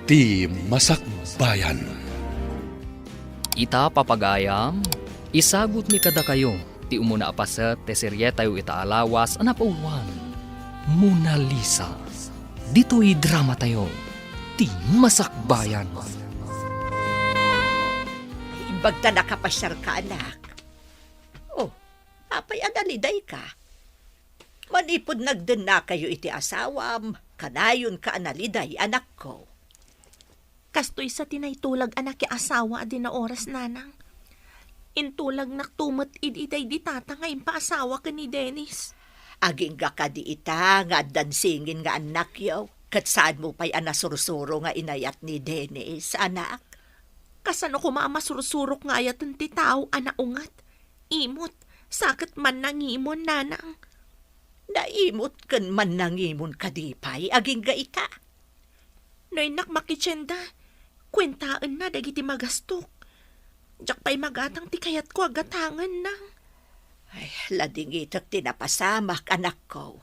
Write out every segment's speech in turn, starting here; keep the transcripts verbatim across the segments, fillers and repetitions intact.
Ti Masakbayan. Ita, papagayam, isagutmi kadakayo ti umuna a paset ti serietayo ita a lawas a napauluan, Mona Lisa. Ditoy dramatayo, Ti Masakbayan. Imbag ta nakapasiarka, anak. Oh, apay a nalidayka? Manipud nagdennakayo iti asawam, kanayonka a naliday, anakko. Kastoy sa ti naitulag a nakiasawa a di naoras, nanang. Intulagnak to met idi daydi tata nga impaasawa ken ni Dennis. Agingga kadi ita nga addan singin nga annakyo, ket saanmo pay a nasursuro nga inayat ni Dennis, anak? Kasano koma a masursurok nga ayaten ti tao a naunget, imot, sa ket mannangimon, nanang? Naimot ken mannangimon kadi pay agingga ita? No innak makitienda, kuentaenna dagiti magastok. Diak pay magatang ti kayatko a gatangen, nang. Ay, ladingitek ti napasamak, anakko.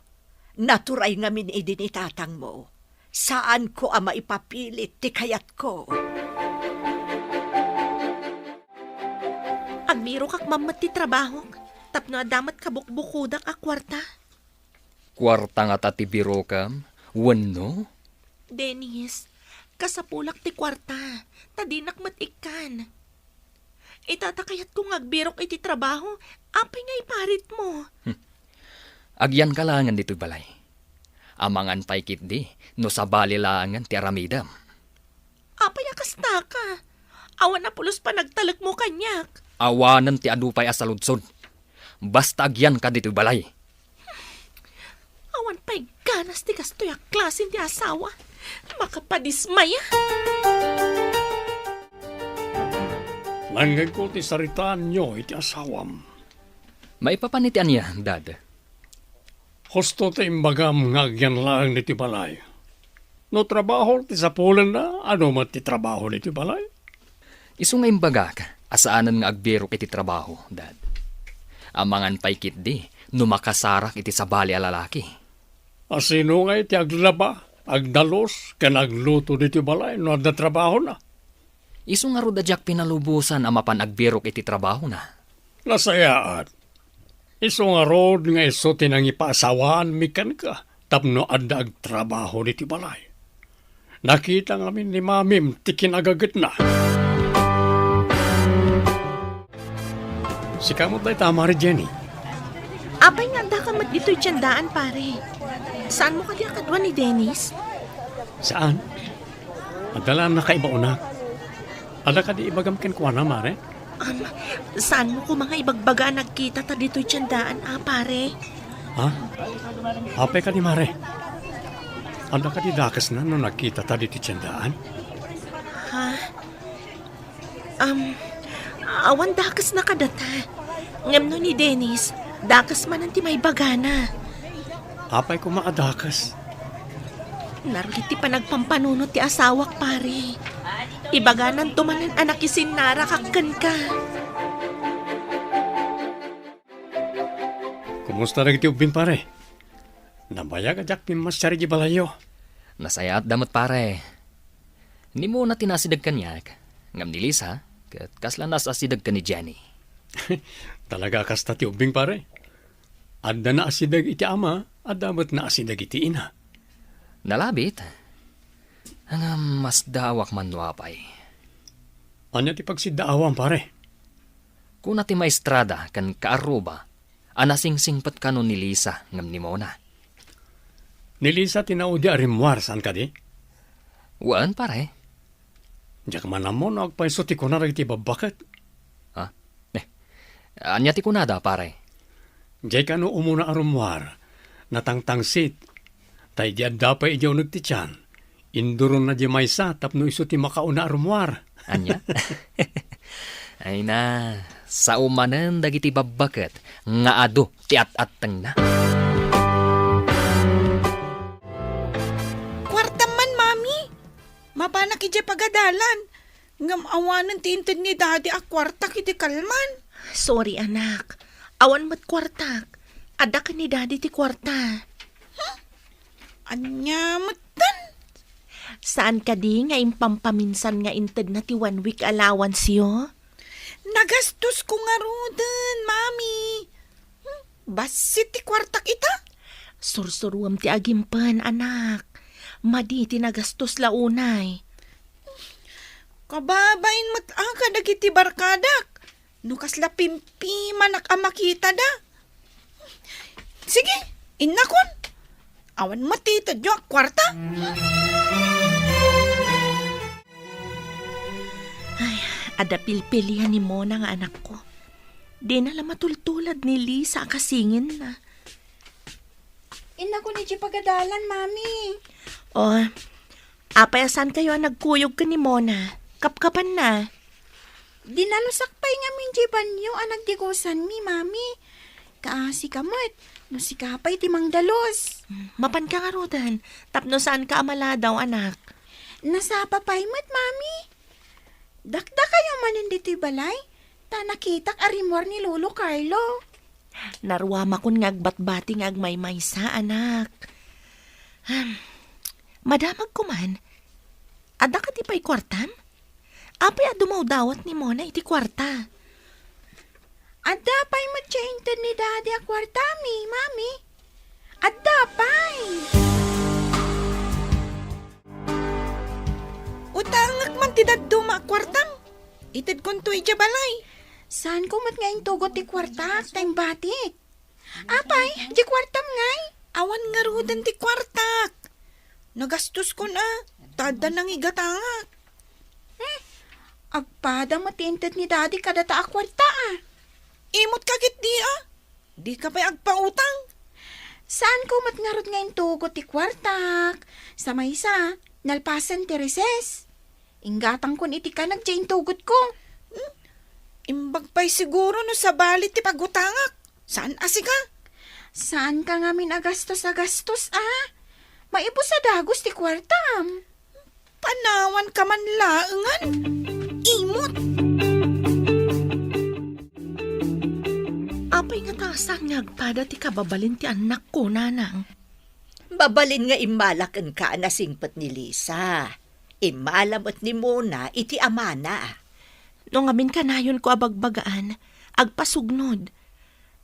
Naturay ngamin idi ni tatangmo. Saanko a maipapilit ti kayatko. Agbirokak man met ti trabahok, tapno adda met kabukbukodak a kuarta. Kuarta ngata ti birokam, wenno? Dennis, kasapulak ti kuarta, ta dinak met ikkan. Ita ta kayatko nga agbirok iti trabaho, apay nga iparitmo? Hmm. Agyanka laengen ditoy balay. Amangan pay ketdi no sabali laengen ti aramidem. Apay a kastaka? Awan a pulos panagtalekmo kaniak. Awanen ti adu pay a saludsod. Basta agyanka ditoy balay. Awan pay ganas ti kastoy a klase ti asawa. Makapadismaya. Nangngegko ti saritaanyo iti asawam. Maipapan iti ania, Dad? Husto ti imbagam nga agyan laeng ditoy balay. No trabaho ti sapulenna, adu met ti trabaho ditoy balay? Isu nga imbagak a saanen nga agbirok iti trabaho, Dad. Amangan pay ketdi no makasarak iti sabali a lalaki. A sino ngay ti aglaba, agdalus, ken agluto ditoy balay no adda trabahona? Isu ngarud a diak pinalubosan a mapan agbirok iti trabahona. Nasayaat. Isu ngarud nga isu ti nangipaasawaanmi kenka tapno adda agtrabaho ditoy balay. Nakita ngamin ni Mamim ti kinagagetna. Sika met dayta, Mare Jenny. Apay nga addaka met ditoy tiendaan, pare? Saanmo kadi a kadua ni Dennis? Saan. Adda la a nakaibaonak. Adda kadi ibagam kenkuana, Mare? Am, saanmo koma nga ibagbaga a nagkitata ditoy tiendaan, a, pare? Ha? Apay kadi, Mare? Adda kadi dakesna no nagkitata ditoy tiendaan? Ha? Am, awan dakesna kadata. Ngem no ni Dennis, dakes manen ti maibagana. Apay koma a dakes? Narulit ti panagpampanunot ti asawak, pare. Ibagananto manen a nakisinnarakak kenka. Kumusta dagiti ubbing, pare? Nabayag a diak pimmasiar idiay balayyo. Nasayaatda met, pare. Ni Mona ti naasideg kaniak, ngem ni Lisa, ket kasla naasideg ken ni Jenny. Talaga a kasta ti ubbing, pare. Adda naasideg iti ama, adda met naasideg iti ina. Nalabit. Ngem masdaawak man no apay. Ania ti pagsiddaawam, pare? Kuna ti maestrada ken kaarruba a nasingsingpet kano ni Lisa ngem ni Mona. Ni Lisa ti naudi a rimmuar, saan kadi? Wen, pare. Diak man ammo no agpayso ti kuna dagiti babbaket. Ha? Eh, ania ti kunada, pare? Diay kano umuna a rummuar, natangtangsit, ta idi adda pay idiay uneg ti tian, induronna diay maysa tapno isu ti makauna a rummuar. Ania? Ay na, sao manen dagiti babbaket nga adu ti at-attengna. Kuartam man, Mami. Mapanak idiay pagadalan. Ngem awanen ti inted ni Daddy a kuartak iti kalman. Sorry, anak. Awan met kuartak. Adda ken ni Daddy ti kuarta. Hmm? Ania metten? Saan kadi nga impampaminsan nga intedna ti one week allowance-yo? Nagastosko ngaruden, Mami. Hmm, bassit ti kuartak ita. Sursuruem ti agimpen, anak. Madi ti nagastos la unay. Kababain met a kadagiti barkadak. No kasla pimpimanak a makitada. Sige, innakon. Awan met ti itedyo a kuarta. Ay, adda pilpilian ni Mona nga anakko. Dina la matultulad ni Lisa a kasingenna. Innakon idiay pagadalan, Mami. Oh, apay a saankayo a nagkuyog ken ni Mona? Kapkapanna. Dinalusak pay ngamin diay banio a nagdigusanmi, Mami. Kaasika met, no sika pay ti mangdalus. Mm, mapanka ngaruden, tapno saanka a maladaw, anak. Nasapa pay met, Mami. Dakdakayo manen ditoy balay, ta nakitak a rimmuar ni Lolo Carlo. Naruamakon nga agbatbati nga agmaymaysa, anak. Hmm. Madamagko man. Adda kadi pay kuartam? Apay a dumawdawat ni Mona iti kuarta? Adda pay met ti inted ni Daddy a kuartami, Mami. Adda pay. Utangek man ti dadduma a kuartam. Itedkonto idiay balay. Saanko met nga intugot ti kuartak ta imbatik. Apay, di kuartam ngay? Awan ngaruden ti kuartak. Nagastoskon a, ta adda nangigatangak. Hmm, agpada met ti inted ni Daddy kadata a kuarta a. Imot ka ketdi a. Dika pay agpautang. Saanko met ngarud nga intugot ti kuartak. Sa maysa, nalpasen ti recess. Inggatangkon iti kanag diay intugotko. Hmm? Imbag pay siguro no sabali ti pagutangak. Saan a sika? Saanka ngamin a gastos a gastos, a? Maibus a dagus ti kuartam. Panawanka man laengen. Imot. Apay ngata a saan nga agpada ti kababalin ti annakko, nanang? Mabalin nga immala kenka a nasingpet ni Lisa. Immala met ni Mona iti amana. No ngamin kanayonko a bagbagaan, agpasugnod.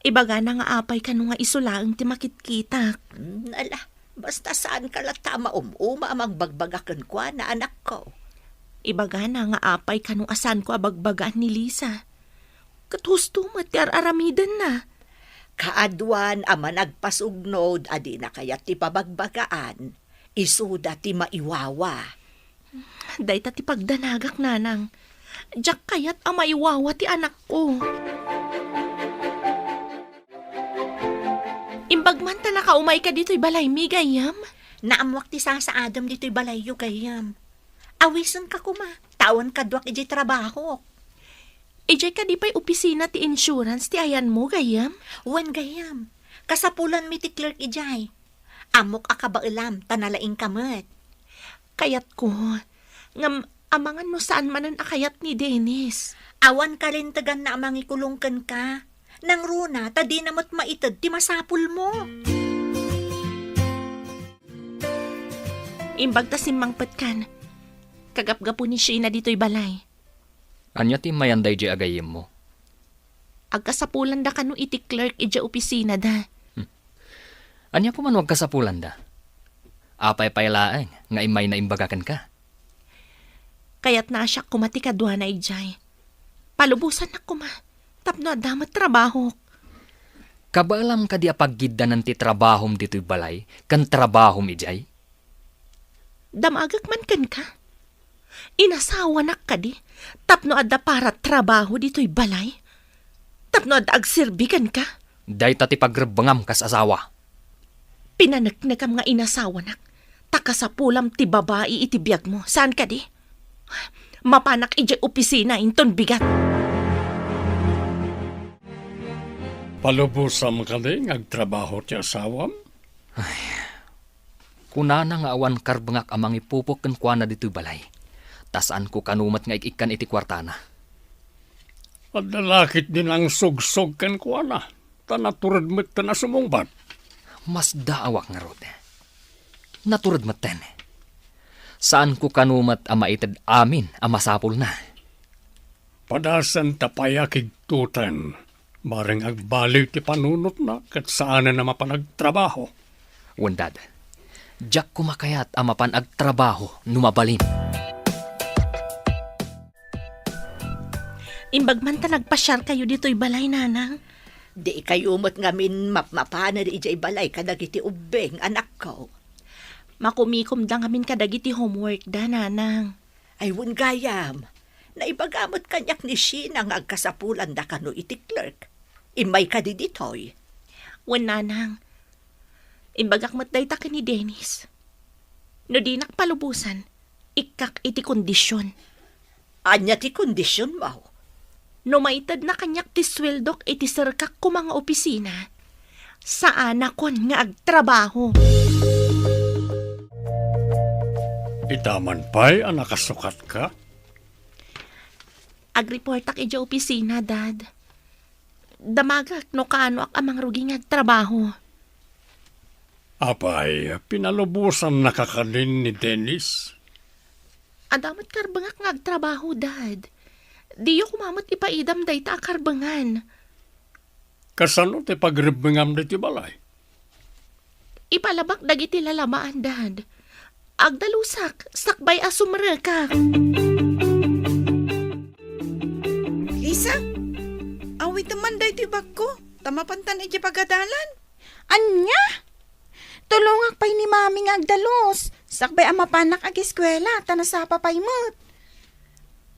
Ibagana nga apay kano nga isu laeng ti makitkitak. Hmm, ala, basta saanka latta a maum-uma a magbagbaga kenkuana, anakko. Ibagana nga apay kano a saanko a bagbagaan ni Lisa. Ket husto met ti ar-aramidenna. Kaaduan a managpasugnod a dina kayat ti pabagbagaan, isuda ti maiwawa. Dayta ti pagdanagak, nanang. Diak kayat a maiwawa ti anakko. Imbag man ta nakaumayka ditoy balaymi, gayyem? Naammoak ti sasaadem ditoy balayyo, gayyem. Awisenka koma, ta awan kaduak idiay trabahok. Idiay kadi pay opisina ti insurance ti ayanmo, gayyem? Wen, gayyem. Kasapulanmi ti clerk idiay. Ammok a kabaelam, ta nalaingka met. Kayatko. Ngem amangan no saan manen a kayat ni Dennis. Awan kalinteganna a mangikulong kenka. Nangruna, ta dina met maited ti masapulmo. Imbag ta simmangpetkan, kagapgapo ni Sheena ditoy balay. Ania ti immayan daydiay a gayyemmo? Agkasapulanda kano iti clerk idiay opisinada. Hmm. Ania koma no agkasapulanda? Apay pay laeng nga immayna imbaga kenka? Kayatna a siak koma ti kaduana idiay. Palubosannak koma, tapno adda met trabahok. Kabaelam kadi a paggiddanan ti trabahom ditoy balay ken trabahom idiay? Damagek man kenka. Inasawanak kadi tapno adda para trabaho ditoy balay? Tapno adda agserbi kenka? Dayta ti pagrebbengam kas asawa. Pinaneknekam nga inasawanak, ta kasapulam ti babai iti biagmo. Saan kadi? Mapanak idiay opisina inton bigat. Palubosam kadi nga agtrabaho ti asawam? Ay, kunana nga awan karbengak a mangipupok kenkuana ditoy balay, ta saanko kano met nga ik-ikkan iti kuartana. Adda la ketdi nangsugsog kenkuana, ta natured metten a sumungbat. Masdaawak ngarud. Natured metten. Saanko kano met a maited amin a masapulna. Padasenta pay a kigtoten. Bareng agbaliw ti panunotna ket saanen a mapan agtrabaho. Wen, Dad, diak koma kayat a mapan agtrabaho no mabalin. Imbag man ta nagpasiarkayo ditoy balay, Nanang. Dikayo met ngamin mapmapanen idiay balay kadagiti ubbing, anakko. Makumikomda ngamin kadagiti homeworkda, Nanang. Ay, wen gayam. Naibaga met kaniak ni Sheena nga agkasapulanda kano iti clerk. Immay kadi ditoy? Wen, Nanang. Imbagak met dayta ken ni Dennis. No dinak palubosan, ikkak iti kondision. Ania ti kondisionmo? No maitedna kaniak ti sueldok iti serkak koma nga opisina, saanakon nga agtrabaho. Ita man pay a nakasukatka? Agreportak idiay opisina, Dad. Damagek no kaanoak a mangrugi nga agtrabaho. Apay, pinalubosannaka kadin ni Dennis? Adda met karbengak nga agtrabaho, Dad. Diyo koma met ipaidam dayta a karbengan. Kasano ti pagrebbengam ditoy balay? Ipalabak dagiti lalamaan, Dad. Agdalusak, sakbay a sumrekak. Lisa, awitem man daytoy bagko, ta mapantan idiay pagadalan. Ania? Tulongak pay ni Mami nga agdalus, sakbay a mapanak ageskuela, ta nasapa pay met.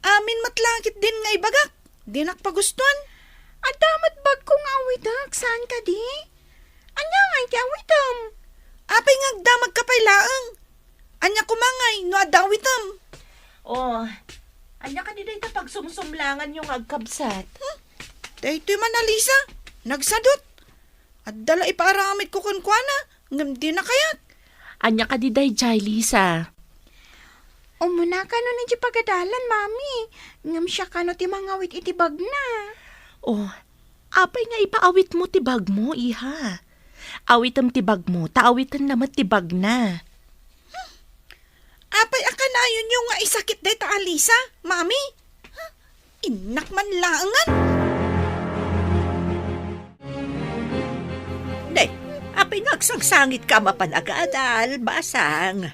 Amin met la ketdin nga ibagak, dinak pagustuan. Adda met bagko nga awitek, saan kadi? Ania ngay ti awitem? Apay nga agdamagka pay laeng? Ania koma ngay no adda awitem? Oh, ania kadi dayta pagsumsumlanganyo nga agkabsat? Hmm? Daytoy man a Lisa, nagsadut. Adda la ipaaramidko kenkuana, ngem dina kayat. Ania kadi daydiay, Lisa? Umuna kano idiay pagadalan, Mami. Ngem siak kano ti mangawit iti bagna. Oh, apay nga ipaawitmo ti bagmo, iha? Awitem ti bagmo, ta awitenna met ti bagna. Apay a kanayonyo nga isakit dayta a Lisa, Mami? Innak man laengen. Ne, apay nga agsangsangitka a mapan agadal, basang?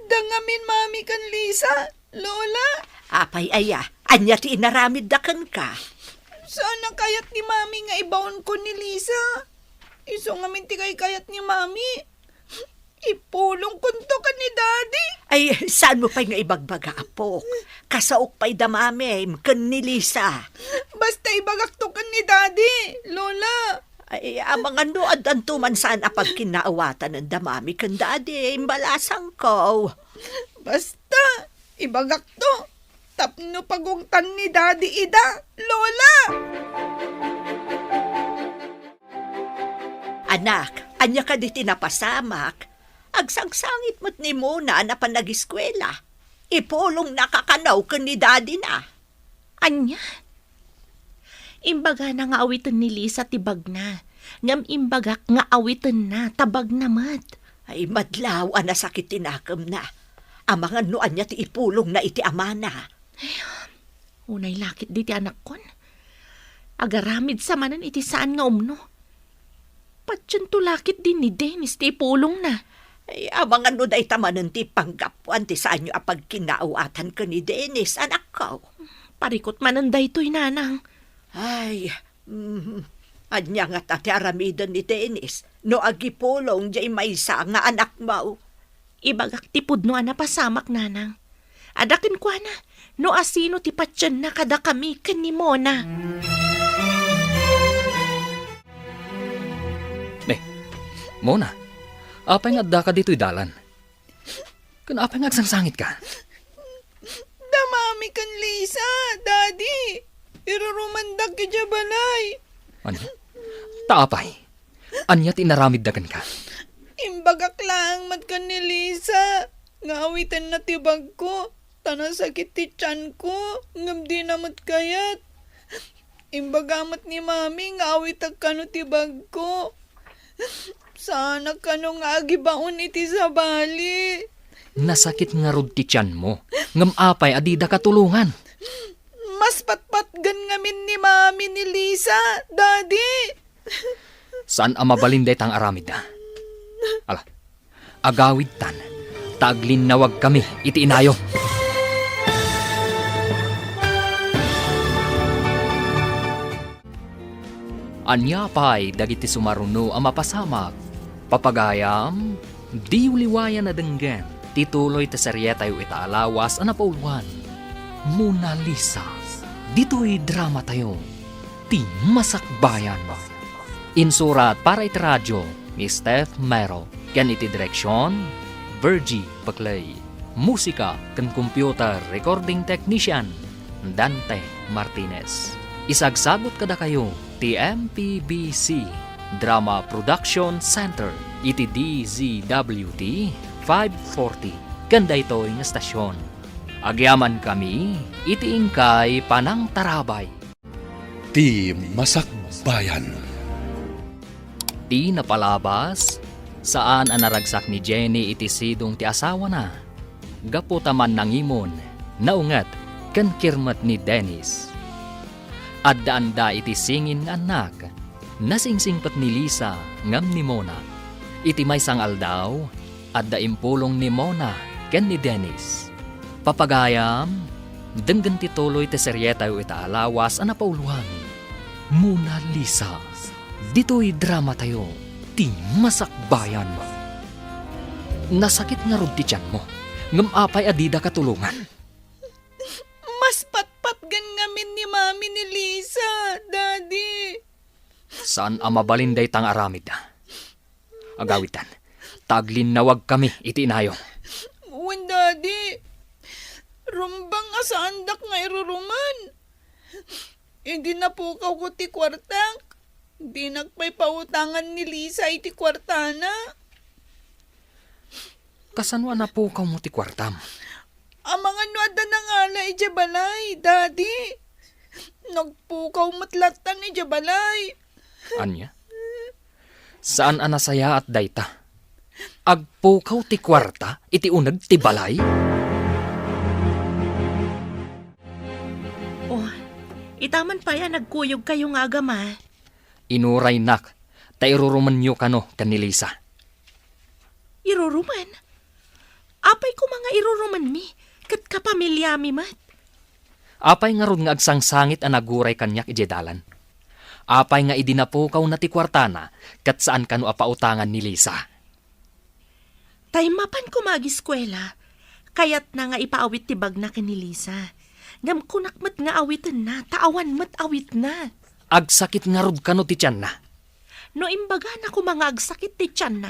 Da ngamin, Mami, ken Lisa, Lola. Apay aya, ania ti inaramidda kenka? Saan a kayat ni Mami nga ibaonko ni Lisa. Isu ngamin ti kaykayat ni Mami. Ipulongkonto ken ni Daddy. Ay, saanmo pay nga ibagbaga, apok? Kasaok pay da Mamim ken ni Lisa. Basta ibagakto ken ni Daddy, Lola. Ay, amangan no addanto man saan a pagkinnaawatan da Mami ken Daddy, imbalasangko. Basta, ibagakto. Tapno pagungtan ni Daddy ida, Lola. Anak, ania kadi ti napasamak? Agsangsangit met ni Mona a napan ageskuela. Ipulongnaka kano ken ni daddy na. Ania? Imbagana nga awiten ni Lisa ti bagna, ngem imbagak nga awitenna ta bagna met. Ay, madlaw a nasakit ti nakemna. Amangan no ania ti ipulongna iti amana. Ay, unay lakit diti anakkon. Agaramid sa manen iti saan nga umno. Patiento lakit din ni Dennis ti ipulongna. Ay, amangan no dayta manen ti panggapuan ti saanyo a pagkinnaawatan ken ni Dennis, anakko. Parikot manen daytoy, Nanang. Ay, mm, ania ngata ti aramiden ni Dennis no agipulong diay maysa nga anakmo? Ibagak ti pudno a napasamak, Nanang. Adda kenkuana no asino ti patienna kadakami ken ni Mona. Ne, Mona, apay nga addaka ditoy dalan? Ken apay nga agsangsangitka? Da Mami ken Lisa, Daddy. Irurumandak idiay balay. Ania? Ta apay? Ania ti inaramidda kenka? Imbagak laeng met ken ni Lisa nga awitenna ti bagko, ta nasakit ti tianko, ngem dina met kayat. Imbaga met ni Mami nga awitek kano ti bagko. Saanak kano nga agibaon iti sabali. Nasakit ngarud ti tianmo, ngem apay a dida katulongan? Mas patpatgen ngamin ni Mami ni Lisa, Daddy. Saan a mabalin dayta nga aramidda. Ala, agawidtan, ta aglinnawagkami iti inayo. Ania pay dagiti sumaruno a mapasamak? Papagayam, diyo liwayan a denggen ti tuloy ti serietayo ita a lawas a napauloan, Mona Lisa. Ditoy dramatayo, ti Masakbayan. Insurat para iti radio ni Steph Mero, ken iti direksion, Virgie Paclay. Musika ken computer recording technician, Dante Martinez. Isagsagut kadakayo ti M P B C Drama Production Center iti D Z W T five forty ken daytoy nga estasion. Agyamankami iti inkay panangtarabay. Ti Masakbayan. Ti napalabas, saan a naragsak ni Jenny iti sidong ti asawana. Gapu ta mannangimon, naunget, ken kirmet ni Dennis. Addaanda iti singin nga annak. Nasingsingpet ni Lisa ngem ni Mona. Iti maysa nga aldaw, adda impulong ni Mona ken ni Dennis. Papagayam, denggen ti tuloy ti serietayo ita a lawas a napauloan, Mona Lisa. Ditoy dramatayo, ti Masakbayan. Nasakit ngarud ti tianmo, ngem apay a dida katulongan? Mas patpatgen ngamin ni Mami ni Lisa, Daddy. Saan a mabalin dayta nga aramid. Agawidtan, ta aglinnawagkami iti inayo. Wen, Daddy. Rumbeng a saandak nga irurumen. Idi napukawko ti kuartak, dinak pay pautangan ni Lisa iti kuartana. Kasano a napukawmo ti kuartam? Amangan no adda nangala idiay balay, Daddy. Nagpukaw met lattan idiay balay. Ania? Saan a nasayaat dayta. Agpukaw ti kuarta iti uneg ti balay? Oh, ita man pay a nagkuyogkayo nga agama. Inuraynak, ta irurumenyo kano ken ni Lisa. Irurumen? Apay koma nga irurumenmi, ket kapamiliami met. Apay ngarud nga agsangsangit a naguray kaniak idiay dalan? Apay nga idi napukawna ti kuartana, ket saan kano a pautangan ni Lisa? Tay mapan koma agiskuela, kayatna nga ipaawit ti bagna ken ni Lisa. Ngem kunak met nga awitenna, ta awan met awitna. Agsakit ngarud kano ti tianna? No imbagana koma nga agsakit ti tianna,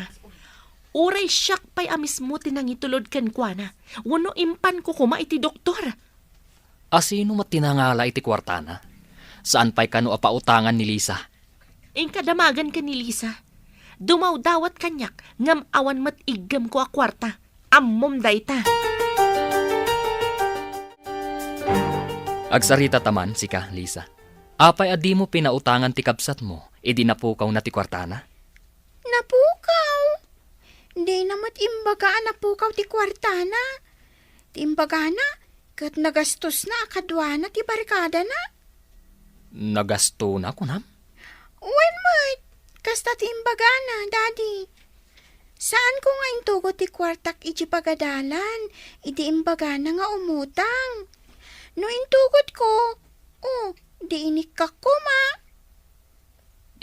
uray siak pay a mismo ti nangitulod kenkuana, wenno impanko koma iti doktor. Asino met ti nangala iti kuartana? Saan pay kano a pautangan ni Lisa? Inka damagen ken ni Lisa. Dumawdawat kaniak, ngem awan met iggemko a kuarta. Ammom dayta. Agsarita ta man, sika, Lisa. Apay a dimo pinautangan ti kabsatmo idi napukawna ti kuartana? Napukaw? Dina met imbaga a napukaw ti kuartana. Ti imbagana, ket nagastosna a kaduana ti barkadana. Nagastona, kunam? Wen met, kasta ti imbagana, Daddy. Saanko nga intugot ti kuartak idiay pagadalan, idi imbagana nga umutang. No intugotko, oh, di inikkak koma.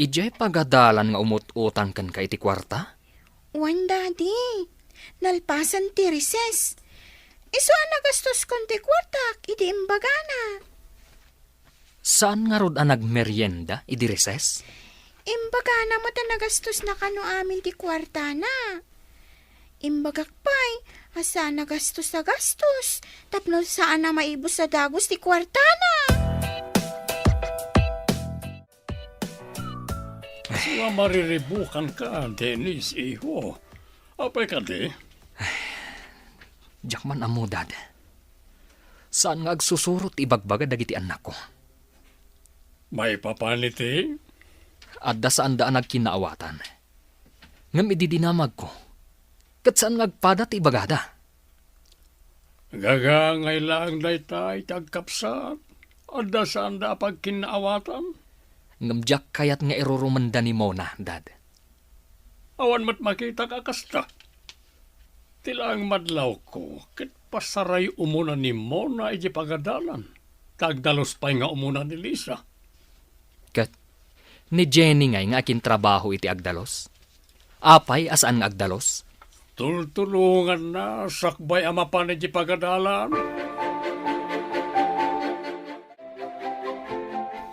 Idiay pagadalan nga umut-utang kenka iti kuarta? Wen, Daddy. Nalpasen ti recess. Isu a nagastoskon ti kuartak idi imbagana. Saan ngarud a nagmerienda idi recess? Imbagana met a nagastosna kano amin ti kuartana. Imbagak pay a saan a gastos a gastos tapno saan a maibus a dagus ti kuartana. Sua mariribukanka, Dennis, iho. Apay kadi? Diak man ammo, Dad. Saan nga agsusuro ti ibagbaga dagiti annakko. Maipapan iti? Adda saanda a nagkinnaawatan. Ngem idi dinamagko, ket saan nga agpada ti ibagada. Gagangay laeng dayta iti agkapsat. Adda saanda a pagkinnaawatan. Ngem diak kayat nga irurumenda ni Mona, Dad. Awan met makitak a kasta. Ti laeng madlawko, ket pasaray umuna ni Mona iti pagadalan, ta agdalus pay nga umuna ni Lisa. Ket ni Jenny ngay nga akintrabaho iti agdalus? Apay a saan nga agdalus? Tultulonganna sakbay a mapan iti pagadalan.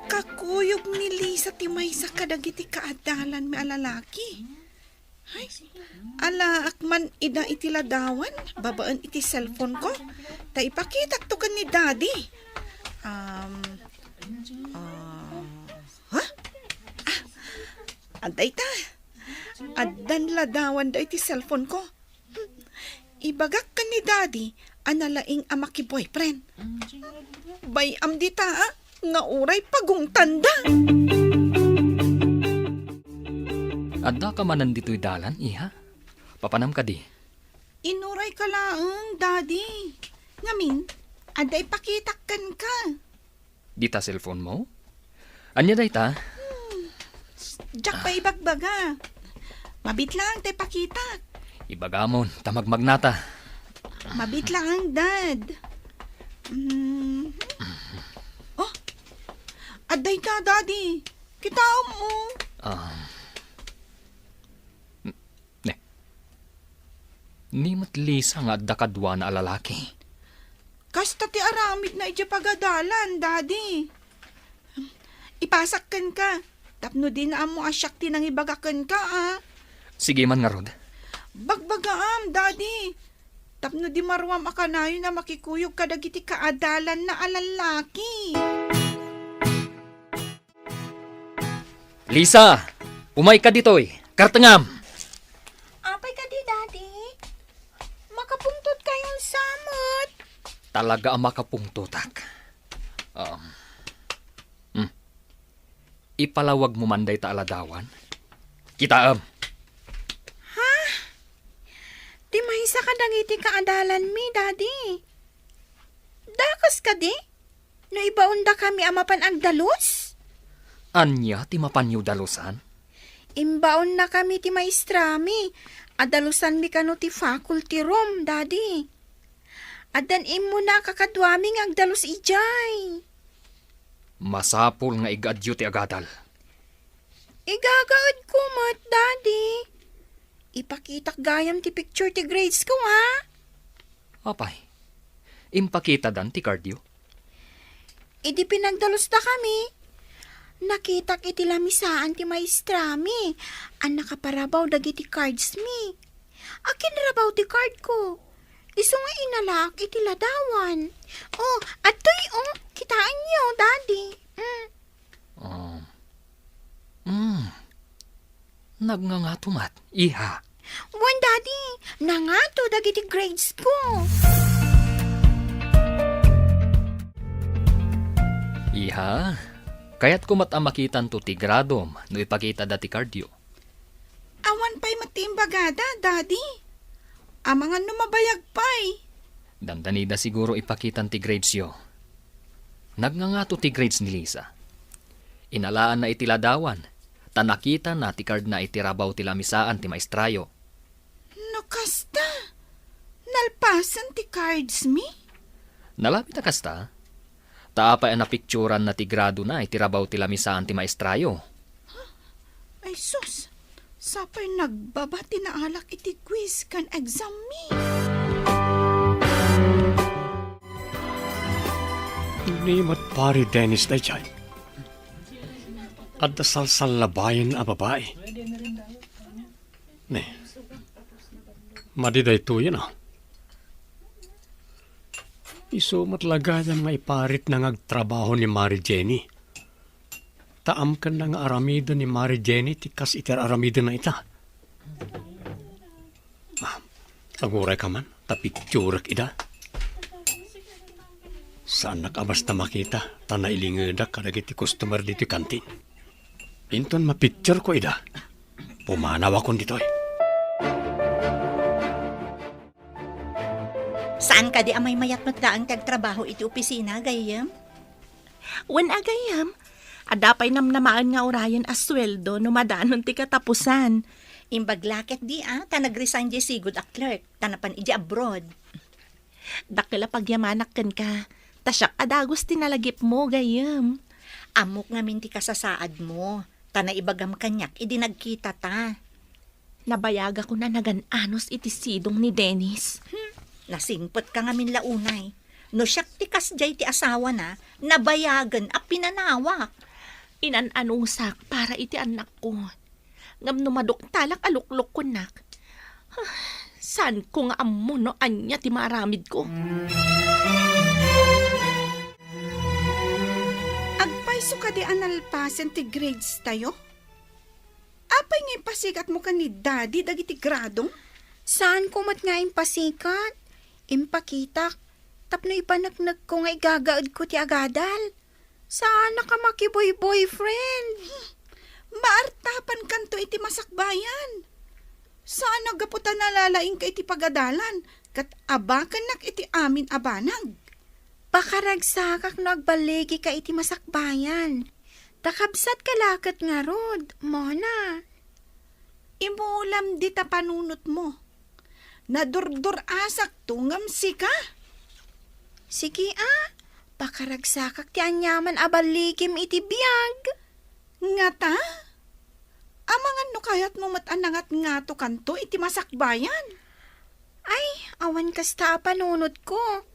Kakuyog ni Lisa ti maysa kadagiti kaadalanmi a lalaki. Ay, alaak man ida iti ladawan, babaen iti cellphone ko. Ta ipakitakto ken ni Daddy. Um, ah, ha? Ah, adda ita. Addan ladawan da iti cellphone ko. Ibagak ken ni Daddy a nalaing a maki-boyfriend. Bay-am dita, ah, nga uray pagungtanda. Addaka manen ditoy dalan, iha? Papanam kadi? Inuray ka laeng, Daddy. Ngamin, adda ipakitak kenka. Dita cellphone mo? Ania dayta? Hmm. Diak pa ibagbaga. Mabit laeng ta ipakitak. Ibagamon, ta magmagnata. Mabit laeng, Dad. Mhm. Oh, adda ita, Daddy. Kitaem, oh. Ah. Ne. Ni met Lisa nga adda kaduana a lalaki. Kasta ti aramidna idiay pagadalan, Daddy. Ipasak kenka, tapno dina ammo a siak ti nangibaga kenka, a. Sige man ngarud. Bagbagaam, Daddy. Tapno di maruam a kanayon a makikuyog kadagiti kaadalanna a lalaki. Lisa, umayka ditoy. Kartengam. Apay kadi, Daddy? Makapungtotkayon sa met. Talaga a makapungtotak. Um, hmm. Ipalawag mo man dayta a ladawan. Kitaem. Ha? Ti maysa kadagiti kaadalanmi, Daddy. Dakas kadi? No ibaondakami a mapan agdalus? Ania ti mapanyo dalusan? Imbaonnakami ti maestrami a dalusanmi kano ti faculty room, Daddy. Addan immuna a kakaduami nga agdalus idiay. Masapul nga igaadyo ti agadal. Igagaedko met, Daddy. Ipakitak gayam ti picture ti grades ko, ha? Apay, impakitadan ti cardyo? Idi pinagdalusdakami, nakitak iti lamisaan ti maestrami a nakaparabaw dagiti cardsmi. Akinrabaw ti cardko. Isu nga inalaak iti ladawan. Oh, adtoy, oh, kitaenyo, Daddy. Mm. Oh. Mm. Nagngangato met, iha. Wen, Daddy, nangato dagiti grades ko. Iha, kayatko met a makitanto ti gradom no ipakitada ti cardyo. Awan pay met ti imbagada, Daddy. Amangan no mabayag pay. Dandanida siguro ipakitan ti gradesyo. Nagngangato ti grades ni Lisa. Inalaanna iti ladawan, ta nakitana ti cardna iti rabaw ti lamisaan ti maestrayo. No kasta, nalpasen ti cardsmi? Nalabit a kasta, ta apay a napicturanna ti gradona iti rabaw ti lamisaan ti maestrayo. Ay sus, sapay nagbaba ti naalak iti quiz ken exammi. Ni met Pari Dennis daydiay. Adda salsallabayen a babai. Ne. Madi daytoyen, a. Isu met la gayam nga iparitna nga agtrabaho ni Mari Jenny. Ta amkenna nga aramiden ni Mari Jenny ti kas iti ar-aramidenna ita. A, agurayka man, ta picturek ida. Saannak a basta makita, ta nailingedak kadagiti customer ditoy kantin. Inton mapictureko ida, pumanawakon ditoy. Sa An kadi a maymayat met laeng ti agtrabaho iti opisina, gayyem? Wen a gayyem, adda pay namnamaen nga urayen a sueldo no madanon ti katapusan. Imbag la ketdi a, ta nag-resign diay sigud a clerk, ta napan idiay abroad. Dakkel a pagyamanak kenka, ta siak a dagus ti nalagipmo, gayyem. Ammok ngamin ti kasasaadmo, ta naibagam kaniak idi nagkitata. Nabayagakon a nagan-anos iti sidong ni Dennis. Hmm, nasingpetka ngamin la unay. No siak ti kasdiay ti asawana, nabayagen a pinanawak. Inan-anusak para iti annakko. Ngem no maduktalak a luklukkonnak, saanko nga ammo no ania ti maaramidko. Agpayso kadi a nalpasen ti grades tayo? Apay nga impasigatmo ken ni Daddy dagiti gradom? Saanko met nga impasigat. Impakitak tapno ipaneknekko nga igagaedko ti agadal. Saanak a makiboy-boyfriend. Maartapankanto iti masakbayan. Saan a gapu ta nalalaingka iti pagadalan ket abakennak iti amin a banag. Pakaragsakak no agballigika iti masakbayan. Ta kabsatka la ket ngarud, Mona. Imulam dita panunotmo. Nadurdur-asakto ngem sika? Sige a, pakaragsakak ti aniaman a balligim iti biag. Ngata? Amangan no kayatmo met a nangatngatokanto iti masakbayan? Ay, awan kasta a panunotko.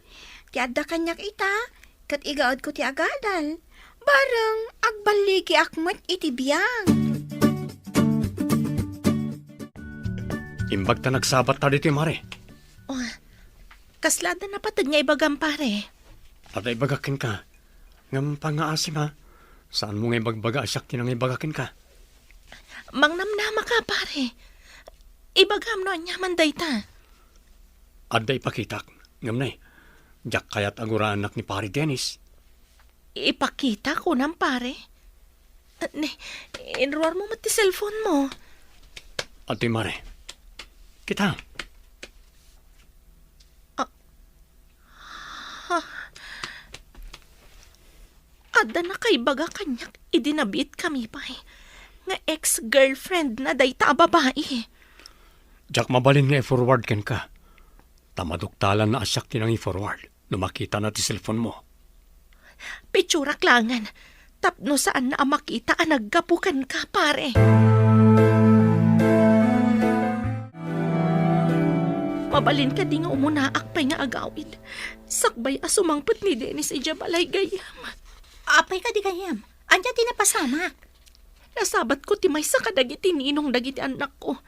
Ti adda kaniak ita, ket igaedko ti agadal. Bareng, agballigiak met iti biag. Imbag ta nagsabatta ditoy, Mare. Oh, kasla adda napateg nga ibagam, pare? Adda ibagak kenka. Ngem pangngaasim, ha? Saanmo nga ibagbaga a siak ti nangibaga kenka. Mangnamnamaka, pare. Ibagam no aniaman dayta. Adda ipakitak. Ngem ne, diak kayat a guraennak ni Pare Dennis. Ipakita, kunam, pare? Ne, inruarmo met ti cellphone mo. Adtoy, Mare. Kita. Ah. Ha? Adda nakaibaga kaniak idi nabiitkami pay nga ex-girlfriendna dayta a babai. Diak mabalin nga i-forward kenka. Ta maduktalanna a siak ti nangi-forward no makitana ti cellphone mo. Pitsurak laengen tapno saanna a makita a naggapu kenka, pare. Mabalin kadi nga umunaak pay nga agawid sakbay a sumangpet ni Dennis idiay balay, gayyem? Apay kadi, gayyem? Ania ti napasamak? Nasabatko ti maysa kadagiti ninong dagiti annakko.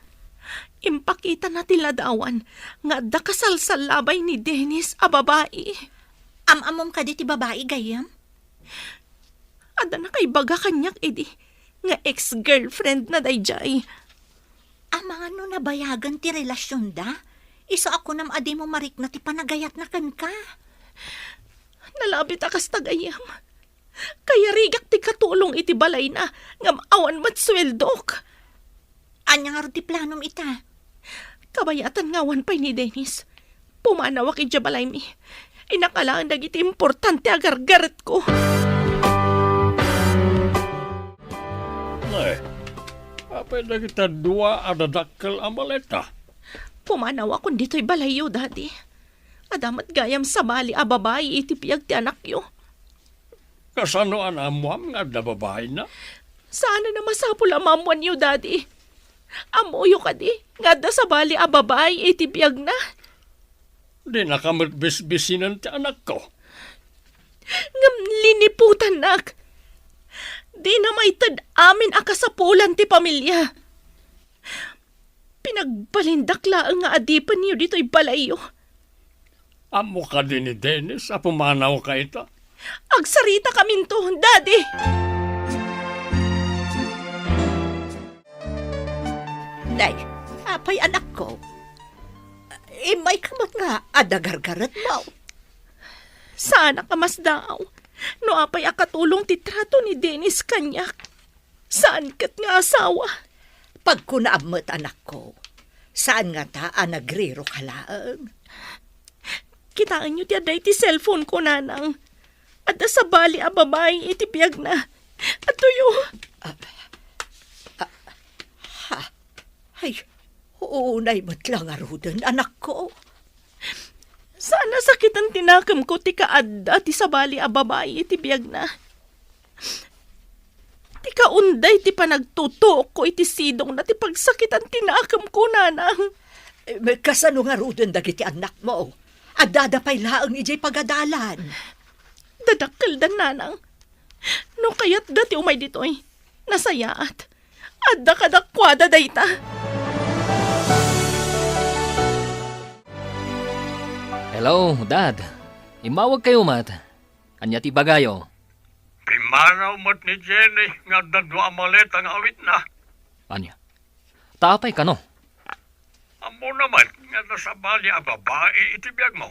Impakitana ti ladawan nga adda kasalsallabay ni Dennis a babai. Am-ammom kadi ti babai, gayyem? Adda nakaibaga kaniak idi nga ex-girlfriendna daydiay. Amangan no nabayagen ti relasionda, isu a kunam a dimo marikna ti panagayatna kenka. Nalabit a kasta, gayyem. Kayarigak ti katulong iti balayna, ngem awan met sueldok. Ania ngarud ti planom ita? Kabayatan nga awan pay ni Dennis, pumanawak idiay balaymi. Inakalaen dagiti importante a gargaretko. Nay, apay dagita dua a dadakkel a maleta? Pumanawakon ditoy balayyo, Daddy. Adda met gayam sabali a babai iti biag ti anakyo. Kasano a naammoam nga adda babaina? Saanen a masapul a maammoanyo, Daddy. Ammoyo kadi nga adda sabali a babai iti biagna? Dinaka met bisbisinen ti anakko. Ngem liniputannak. Dina maited amin a kasapulan ti pamilya. Pinagbalindak laeng nga adipenyo ditoy balayyo. Ammo kadi ni Dennis a pumanawka ita? Agsaritakaminto, Daddy! Nay, apay, anakko? Immayka met nga adda gargaretmo. Saanak a masdaaw no apay a katulong ti trato ni Dennis kaniak. Saan ket nga asawa. Pagkunaam met, anakko. Saan ngata a nagriroka laeng. Kitaenyo ti adda iti cellphone ko, Nanang. Adda sabali a babai iti biagna. Adtoyo. Ah, ah, ha? Ay, unay met la ngaruden, anakko. Saan a sakiten ti nakemko ti kaadda ti sabali a babai iti biagna. Ti kaunday ti panagtutuokko iti sidongna ti pagsakitan ti nakemko, Nanang. Eh, kasano ngaruden dagiti annakmo? Addada pay laeng idiay pagadalan. Dadakkelda, Nanang. No kayatda ti umay ditoy, nasayaat. Adda kadakuada dayta. Hello, Dad. Immawagkayo met. Ania ti ibagayo? Pimmanaw met ni Jenny nga adda dua a maleta nga awitna. Ania? Ta apay kano? Ammona met nga adda sabali a babai iti biagmo.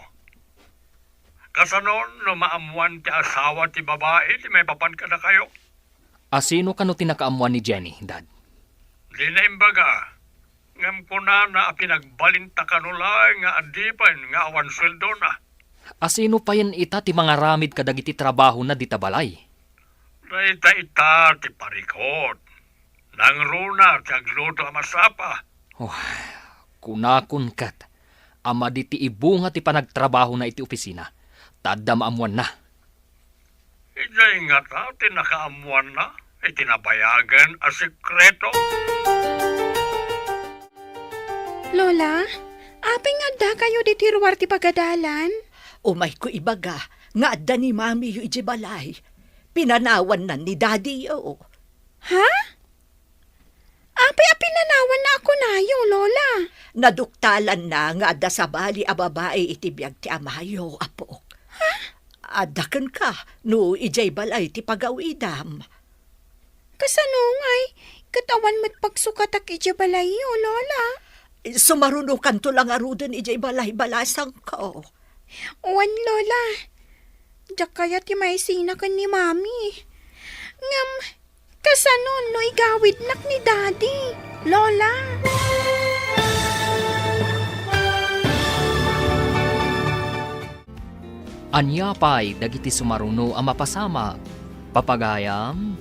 Kasano no maammoan ti asawa ti babai ti maipapan kadakayo? A sino kano ti nakaammoan ni Jenny, Dad? Dina imbaga, ngem kunana a pinagbalinta kano laeng nga adipen nga awan sueldona. A sino payen ita ti mangaramid kadagiti trabahona dita balay? Dayta ita ti parikot. Nangruna ti agluto a masapa. Oh, kunakon ket a madi ti ibunga ti panagtrabahona iti opisina, ta adda maammoanna. Idiay ngata ti nakaammoanna iti nabayagen a sekreto? Lola, apay nga addakayo ditoy ruar ti pagadalan? Umayko ibaga nga adda ni Mamiyo idiay balay. Pinanawanna ni Dadiyo. Ha? Apay a pinanawanna a kunayo, Lola? Naduktalanna nga adda sabali a babai iti biag ti amayo, apok. Ha? Adda kenka no idiay balay ti pagawidam. Kasano ngay? Ket awan met pagsukatak idiay balayyo, Lola. Sumarunokanto la ngaruden idiay balay, balasangko. Wen, Lola. Diak kayat ti maisina ken ni Mami. Ngem, kasano no igawidnak ni Daddy, Lola? Ania pay dagiti sumaruno a mapasamak? Papagayam,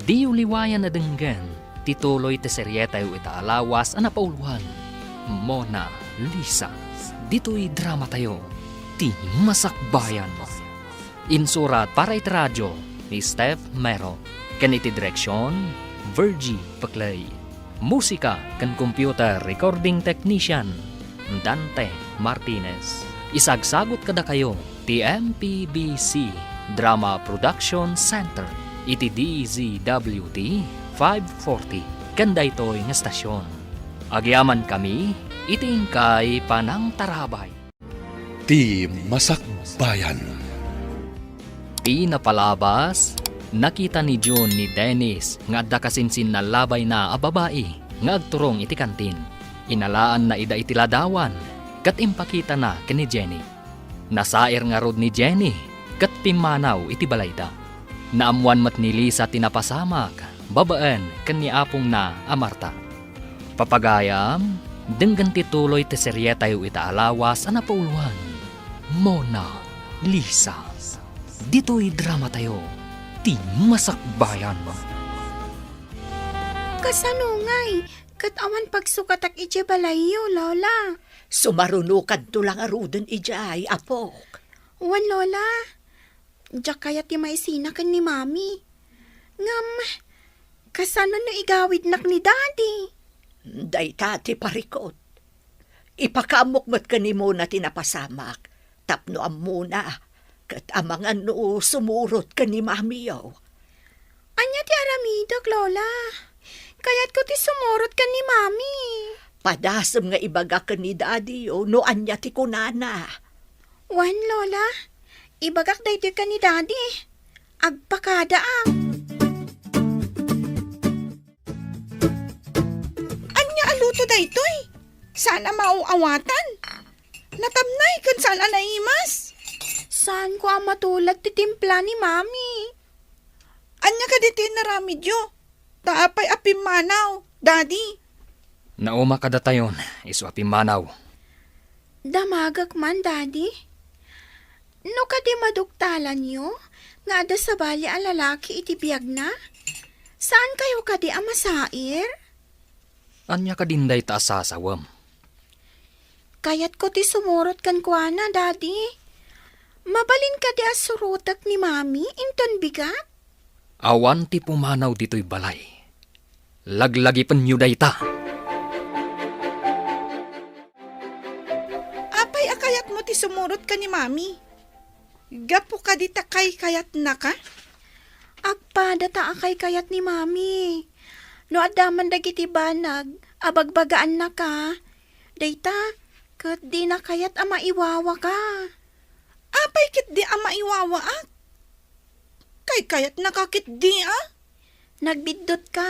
diyo liwayan a denggen ti tuloy ti serietayo ita a lawas a napauluan, Mona Lisa. Ditoy dramatayo, ti Masakbayan. Insurat para iti radio ni Steph Mero, ken iti direksion, Virgie Peclay. Musika ken computer recording technician, Dante Martinez. Isagsagut kadakayo ti M P B C Drama Production Center iti D Z W T five forty ken daytoy nga estasion. Agyamankami iti inkay panangtarabay. Ti Masakbayan. Ti napalabas, nakita ni June ni Dennis nga adda kasinsinnallabayna a babai nga agturong iti kantin. Inalaanna ida iti ladawan ket impakitana ken ni Jenny. Nasair ngarud ni Jenny ket pimmanaw iti balayda. Naammoan met ni Lisa ti napasamak babaen ken ni apongna a Marta. Papagayam, denggen ti tuloy ti serietayo ita a lawas a napauluan, Mona Lisa. Ditoy dramatayo, ti Masakbayan. Kasano ngay? Ket awan pagsukatak idiay balayyo, Lola. Sumarunokanto la ngaruden idiay, apok. Wen, Lola. Diak kayat ti maisina ken ni Mami. Ngem, kasano no igawidnak ni Daddy? Dayta ti parikot. Ipakaammok met ken ni Mona ti napasamak, tapno ammona, ket amangan no sumurot ken ni Mamiyo. Ania ti aramidek, Lola? Kayatko ti sumurot ken ni Mami. Padasem nga ibagak ken ni Daddy, o, no ania ti kunana. Wen, Lola. Ibagak daytoy ken ni Daddy. Agpakadaak. Ania a luto daytoy? Saan a maaw-awatan? Natamnay ken saan a naimas? Saanko a matulad ti timpla ni Mami. Ania kadi ti inaramidyo? Ta apay a pimmanaw, Daddy? Nauma kadatayon, isu a pimmanaw. Damagek man, Daddy. No kadi maduktalanyo nga adda sabali a lalaki iti biagna, saankayo kadi a masair? Ania kadin dayta a sasawem? Kayatko ti sumurot kenkuana, Daddy. Mabalin kadi a surotek ni Mami inton bigat? Awan ti pumanaw ditoy balay. Laglagipenyo dayta. Apay a kayatmo ti sumurot ken ni Mami? Gapu kadi ta kaykayatnaka? Agpada ta a kaykayat ni Mami. No adda man dagiti banag a bagbagaannaka, dayta ket dina kayat a maiwawaka. Apay ketdi a maiwawaak? Kaykayatnaka ketdi a? Nagbiddutka.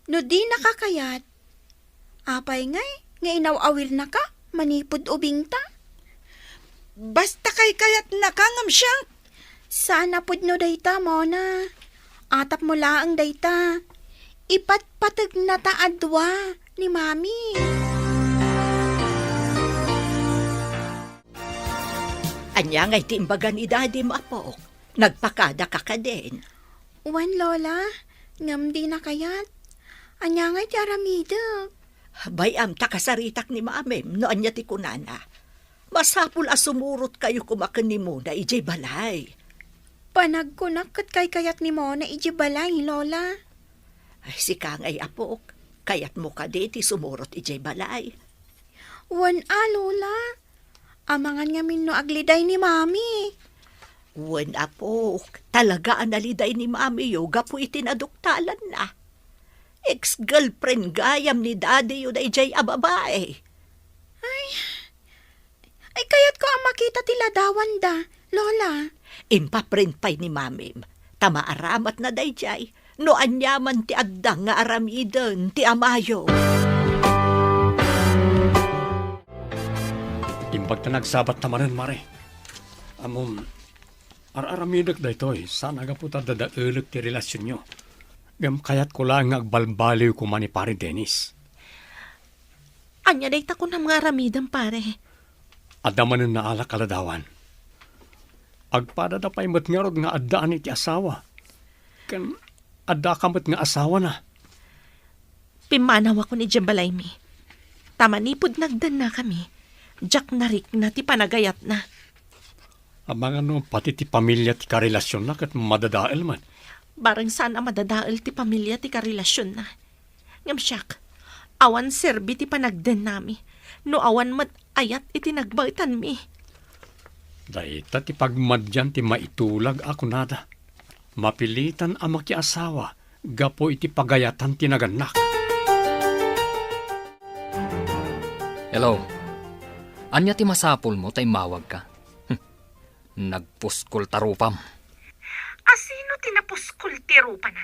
No dinaka kayat, apay ngay nga inaw-awirnaka manipud ubingta? Basta kaykayatnaka ngem siak. Saan a pudno dayta, Mona. Atapmo laeng dayta. Ipatpategnata a dua ni Mami. Ania ngay ti imbaga ni Dadim, apok? Nagpakadaka kadin? Wen, Lola, ngem dina kayat. Ania ngay ti aramidek? Bay-am ta kasaritak ni Mamim no ania ti kunana. Masapul a sumurotkayo koma ken ni Mona idiay balay. Panagkunak ket kaykayat ni Mona idiay balay, Lola. Ay, sika ngay, apok, kayatmo kadi ti sumurot idiay balay? Wen a, Lola. Amangan ngamin no agliday ni Mami. Wen, apok, talaga a naliday ni Mamiyo gapu iti naduktalanna. Ex-girlfriend gayam ni Dadiyo daydiay a babae. Ay, ay, kayatko a makita ti ladawanda, Lola. Impaprint pay ni Mamim, ta maaramatna daydiay no aniaman ti adda nga aramiden ti amayo. Imbag ta nagsabatta manen, Mare. Ammom, ar-aramidek daytoy, saan a gapu ta dadaelek ti relasionyo. Ngem kayatko laeng nga agbalbaliw koma ni Pare Dennis. Ania dayta kunam nga aramidem, pare? Adda manen naalak a ladawan. Agpadada pay met ngarud nga addaan iti asawa. Ken addaka met nga asawana. Pimmanawakon idiay balaymi. Ta manipud nagdennakami, diak narikna ti panagayatna. Amangan no pati ti pamilia ti karelasionna ket madadael met. Bareng saan a madadael ti pamilia ti karelasionna. Ngem siak, awan serbi ti panagdennami no awan met ayat iti nagbaetanmi. Dayta ti pagmadian ti maitulag a kunada. Mapilitan a makiasawa gapu iti pagayatan ti nagannak. Hello. Ania ti masapulmo ta immawagka? Hm. Nagpuskol ta rupam. Asino ti napuskol ti rupana?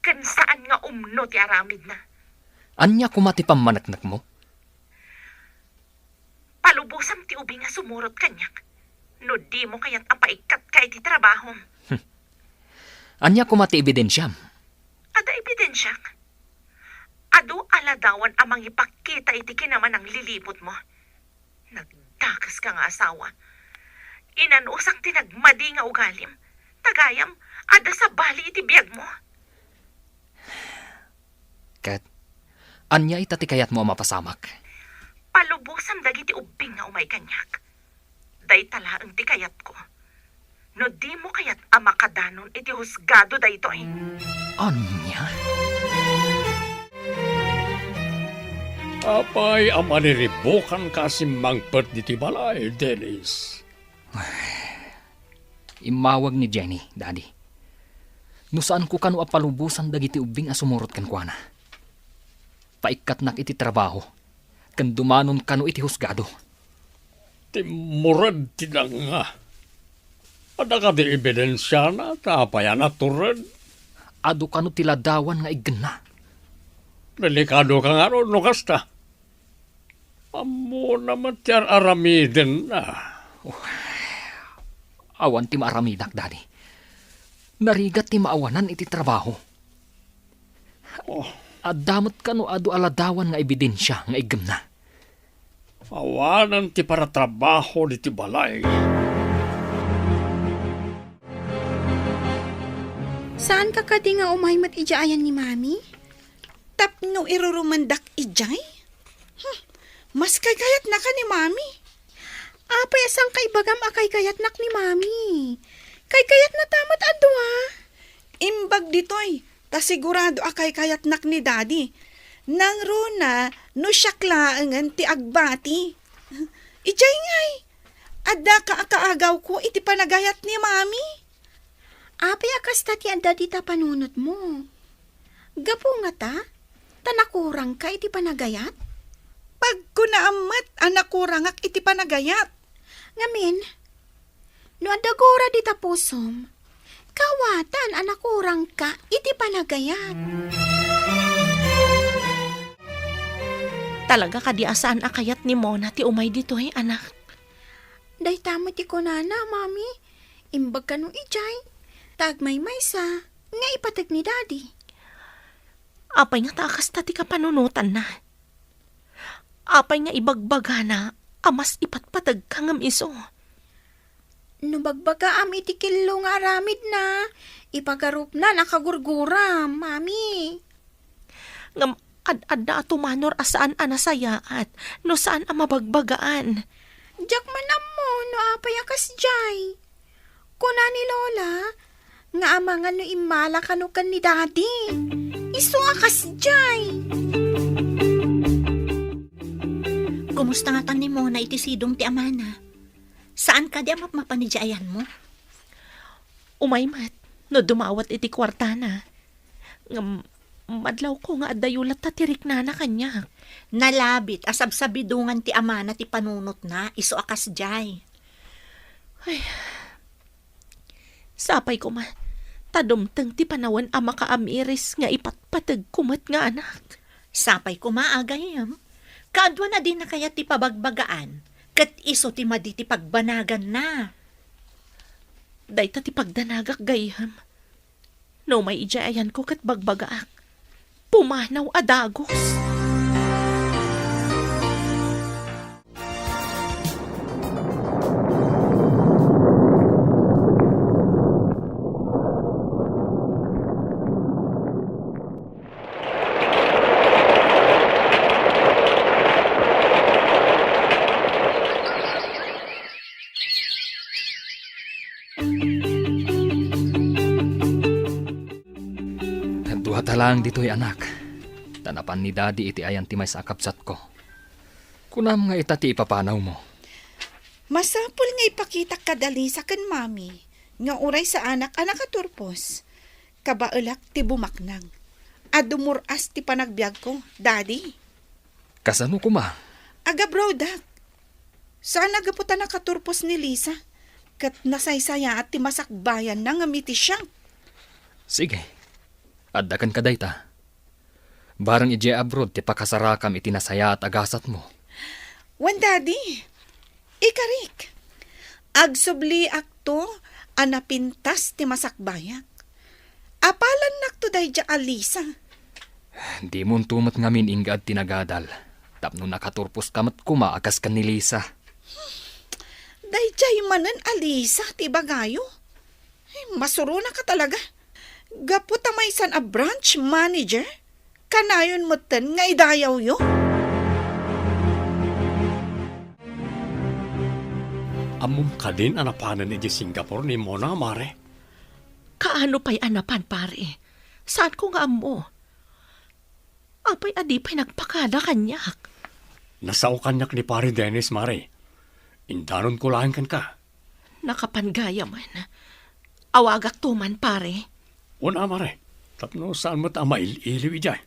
Ken saan nga umno ti aramidna? Ania koma ti pammaneknekmo? Palubosam ti ubing a sumurot kaniak, no dimo kayat a paikkatka iti trabahom. Ania koma ti ebidensiam? Adda ebidensiak. Adu a ladawan a mangipakita iti kinamananglilibutmo. Nagdakeska nga asawa. Inanusak ti nagmadi nga ugalim. Ta gayam, adda sabali iti biagmo. Ket, ania ita ti kayatmo a mapasamak? Palubosam dagiti ubbing nga umay kaniak. Dayta laeng ti kayatko. No dimo kayat a makadanon iti husgado daytoy. Ania? Apay a maniribukanka a simmangpet ditoy balay, Dennis? Immawag ni Jenny, Daddy. No saanko kano a palubosan dagiti ubbing a sumurot kenkuana, paikkatnak iti trabaho, ken dumanon kano iti husgado. Timmured ti danga. Adda kadi ebidensiana ta apay a natured? Adu kano ti ladawan nga iggenna. Delikadoka ngarud no kasta. Ammona met ti ar-aramidenna. Oh, awan ti maaramidak, Daddy. Narigat ti maawanan iti trabaho. Oh. Adda met kano adu a ladawan nga ebidensia nga iggemna? Awanen ti paratrabaho diti balay. Saanka kadi nga umay met idiay ayan ni Mami? Tapno irurumendak idiay? Hmm, mas kaykayatnaka ni Mami. Apay a saanka ibagam a kaykayatnak ni Mami? Kaykayatnata met a dua. Imbag ditoy, ta sigurado a kaykayatnak ni Daddy. Nangruna no siak laengen ti agbati. Idiay ngay, addaka a kaagawko iti panagayat ni Mami. Apay a kasta ti adda dita panunotmo? Gapu ngata, ta nakurangka iti panagayat? Pagkunaam met a nakurangak iti panagayat. Ngamin, no adda gura dita pusom, kawatan a nakurangka iti panagayat. Talaga kadi a saan a kayat ni Mona ti umay ditoy, anak? Dayta met ti kunana, Mami. Imbag kano idiay, ta agmaymaysa nga ipateg ni Daddy. Apay ngata a kasta ti kapanunotanna? Apay nga ibagbagana a mas ipatpategka ngem isu? No bagbagaam iti kello nga aramidna, ipagarupna a kagurguram, Mami. Ngem ad-adda a tumanor a saan a nasayaat no saan a mabagbagaan. Diak man ammo no apay a kasdiay. Kuna ni Lola nga amangan no immala kano ken ni Daddy. Isu a kasdiay. Kumusta ngatan ni Mona iti sidong ti amana? Saan kadi a mapmapan idiay ayanmo? Umay met no dumawat iti kuartana. Ngem, madlawko nga addayo latta ti riknana kaniak. Nalabit a sabsabidongan ti amana ti panunotna, isu a kasdiay. Ay, sapay koma, ta dumteng ti panawen a makaamiris nga ipatpategko met nga anak. Sapay koma, a gayyem. Kaaduan a dina kayat ti pabagbagaan, ket isu ti madi ti pagbanaganna. Dayta ti pagdanagak, gayyem. No umay idiay ayanko ket bagbagaak, pumanaw a dagus. Dua ta laeng ditoy, anak. Ta napan ni Daddy iti ayan ti maysa a kabsatko. Kunam nga ita ti ipapanawmo. Masapul nga ipakitak kada Lisa ken Mami nga uray saanak a nakaturpos. Kabaelak ti bumaknang a dumur-as ti panagbiagko, Daddy. Kasano koma? Agabroadak. Saan a gapu ta nakaturpos ni Lisa, ket nasaysayaat ti masakbayanna ngem iti siak. Sige, adda kenka dayta. Bareng idiay abroad ti pakasarakam iti nasayaat a gasatmo. Wen, Daddy, ikarik. Agsubliakto a napintas ti masakbayak. Apalannakto daydiay a Lisa. Dimonto met ngamin inggad ti nagadal, tapno nakaturposka met koma a kas ken ni Lisa. Daydiay manen a Lisa ti ibagayo? Ay, masuronaka talaga. Gapu ta maysan a branch manager, kanayon metten nga idayawyo? Ammom kadin a napanen idiay Singapore ni Mona, Mare? Kaano pay a napan, pare? Saanko nga ammo. Apay a di pay nagpakada kaniak? Nasao kaniak ni Pare Dennis, Mare. Indanonko laeng kenka. Nakapan gayamen. Awagakto man, pare. Wen a, Mare. Tapno saan met a mail-iliw idiay.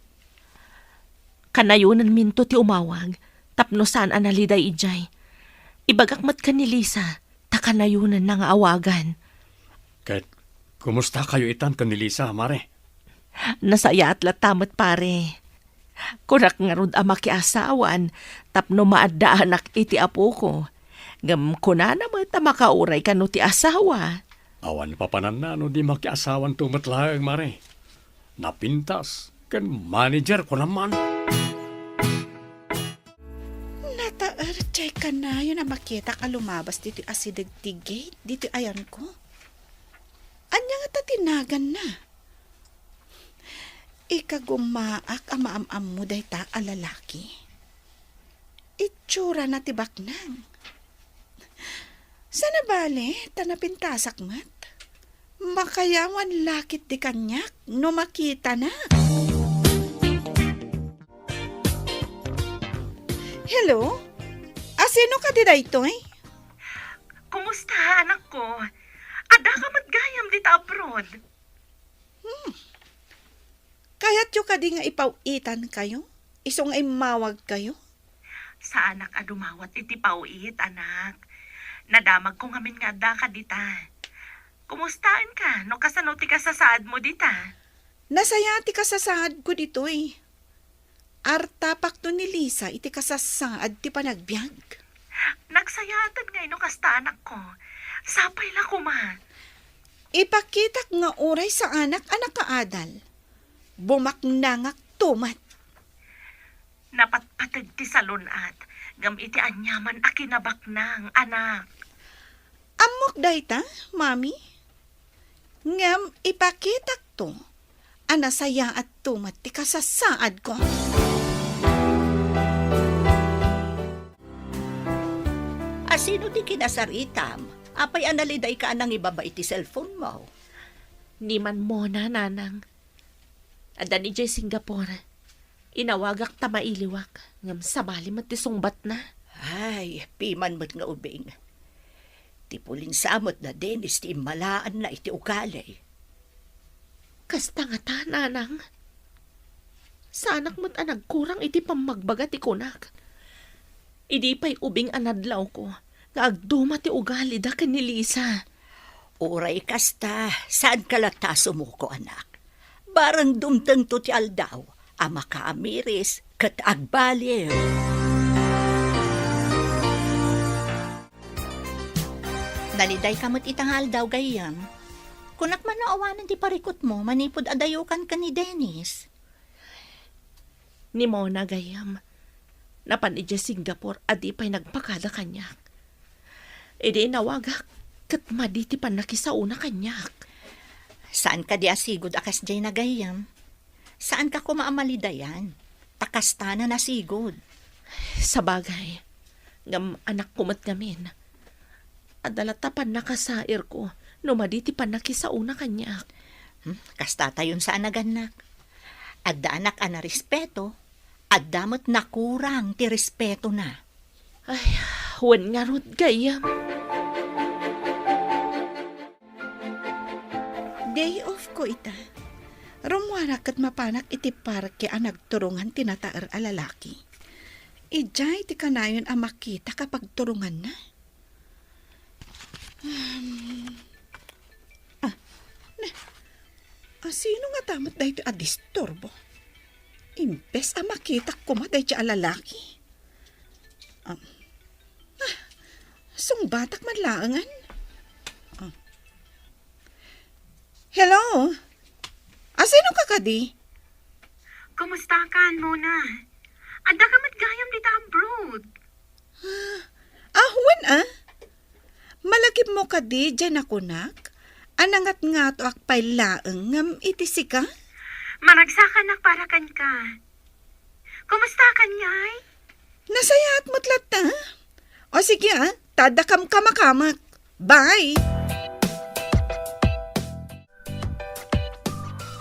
Kanayonenminto ti umawag, tapno saan a naliday idiay. Ibagak met ken ni Lisa, ta kanayonenna nga awagan. Ket, kumustakayo itan ken ni Lisa, Mare? Nasayaat latta met, pare. Kunak ngarud a makiasawan tapno maaddaanak iti apoko. Ngem kunana met a makauray kano ti asawa. Awan papananna no di makiasawanto met laeng, Mare. Napintas ken manager ko naman. Nataer diay kanayon a makitak a lumabas ditoy asideg ti gate ditoy ayanko. Ania ngata ti naganna? Ikagumaak a maam-ammo dayta a lalaki. Itsurana ti baknang. Saan a bale ta napintasak met? Makayawan la ketdi kaniak no makitanak. Hello? Asino kadi daytoy? Kumusta, anakko? Addaka met gayam dita abroad? Hmm. Kayatyo kadi nga ipaw-itankayo? Isu nga immawagkayo? Saanak a dumawat iti paw-it, anak. Nadamagko ngamin nga addaka dita. Kumustaenka no kasano ti kasasaadmo dita? Nasayaat ti kasasaadko ditoy. Artapakto ni Lisa iti kasasaad ti panagbiag. Nagsayaatan ngay no kasta, anakko. Sapay la koma. Ipakitak nga uray saanak a nakaadal. Bumaknangakto met. Napatpateg ti salun-at, ngem iti aniaman a kinabaknang, anak. Ammok dayta, Mami. Ngem ipakitakto a nasayaatto met ti kasasaadko. Asino ti kinasaritam? Apay a nalidayka a nangibaba iti cellphone mo? Ni Manmona, nanang. Adda ni jay Singapore. Inawagak ta mailiwak, ngem sabali met ti sungbatna. Ay, piman met nga ubing. Ti pulinsa met da Dennis ti immalaanna iti ugali. Kasta ngata, nanang. Saanak met a nagkurang iti pammagbaga ti kunak. Idi pay ubing a nadlawko nga agduma ti ugalida ken ni Lisa. Uray kasta, saanka latta a sumuko, anak. Barang dumtengto ti aldaw a makaamiris ket agbaliw. Nalidayka met ita nga aldaw, gayyem. Kunak man no awanen ti parikutmo manipud adayokan ken ni Dennis. Ni Mona, gayyem, napan idiay Singapore a di pay nagpakada kaniak. Idi inawagak, ket madi ti pannakisaona kaniak. Saan kadi a sigud a kasdiay na, gayyem? Saanka koma a malidayan, ta kasta na nasigud. Sabagay, ngem anakko met ngamin. Adda latta pannakasairko no madi ti pannakisaona kaniak. Hmm, kasta tayon sa anagannak. Adda anak a narespeto, adda met nakurang ti respetona. Ay, wen ngarud, gayyem. Day off ko ita. Rummuarak ket mapanak iti parke a nagturungan ti nataer a lalaki. Idiay ti kanayon a makitak a pagturunganna. Hmm. Ah, ne. Asino ngata met daytoy a disturbo? Imbes a makitak koma daytoy a lalaki. Ah, ah, sungbatak man laengen. Ah. Hello? Asino ka kadi? Kumusta ka, Mona? Adda ka met gayam dita abroad. Ah, wen, ah? Malagipmo kadi diay nakunak? A nangatngatoak pay laeng ngem iti sika? Maragsakanak para kenka. Kumusta ka ngay? Nasayaat met latta. O sige, ah, ta adda kamkamakamek. Bye!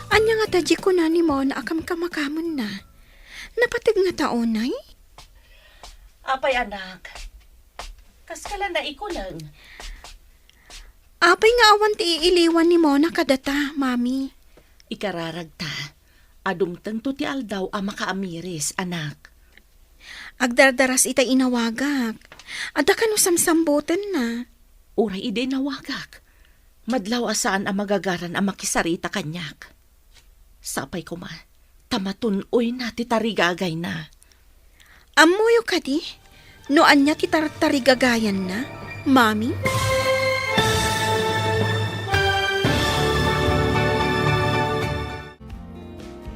Ania ngata diay kuna ni Mona a kamkamakamenna? Napateg ngata unay? Apay, anak, kaska la naikuleng? Apay nga awan ti iiliwan ni Mona kadata, Mami? Ikararagta a dumtengto ti aldaw a makaamiris, anak. Agdardaras ita inawagak. Adda kano samsambutenna? Uray idi inawagak, madlaw a saan a magagaran a makisarita kaniak. Sapay koma ta matun-oyna ti tarigagayna. Ammoyo kadi no ania ti tartarigagayanna, Mami?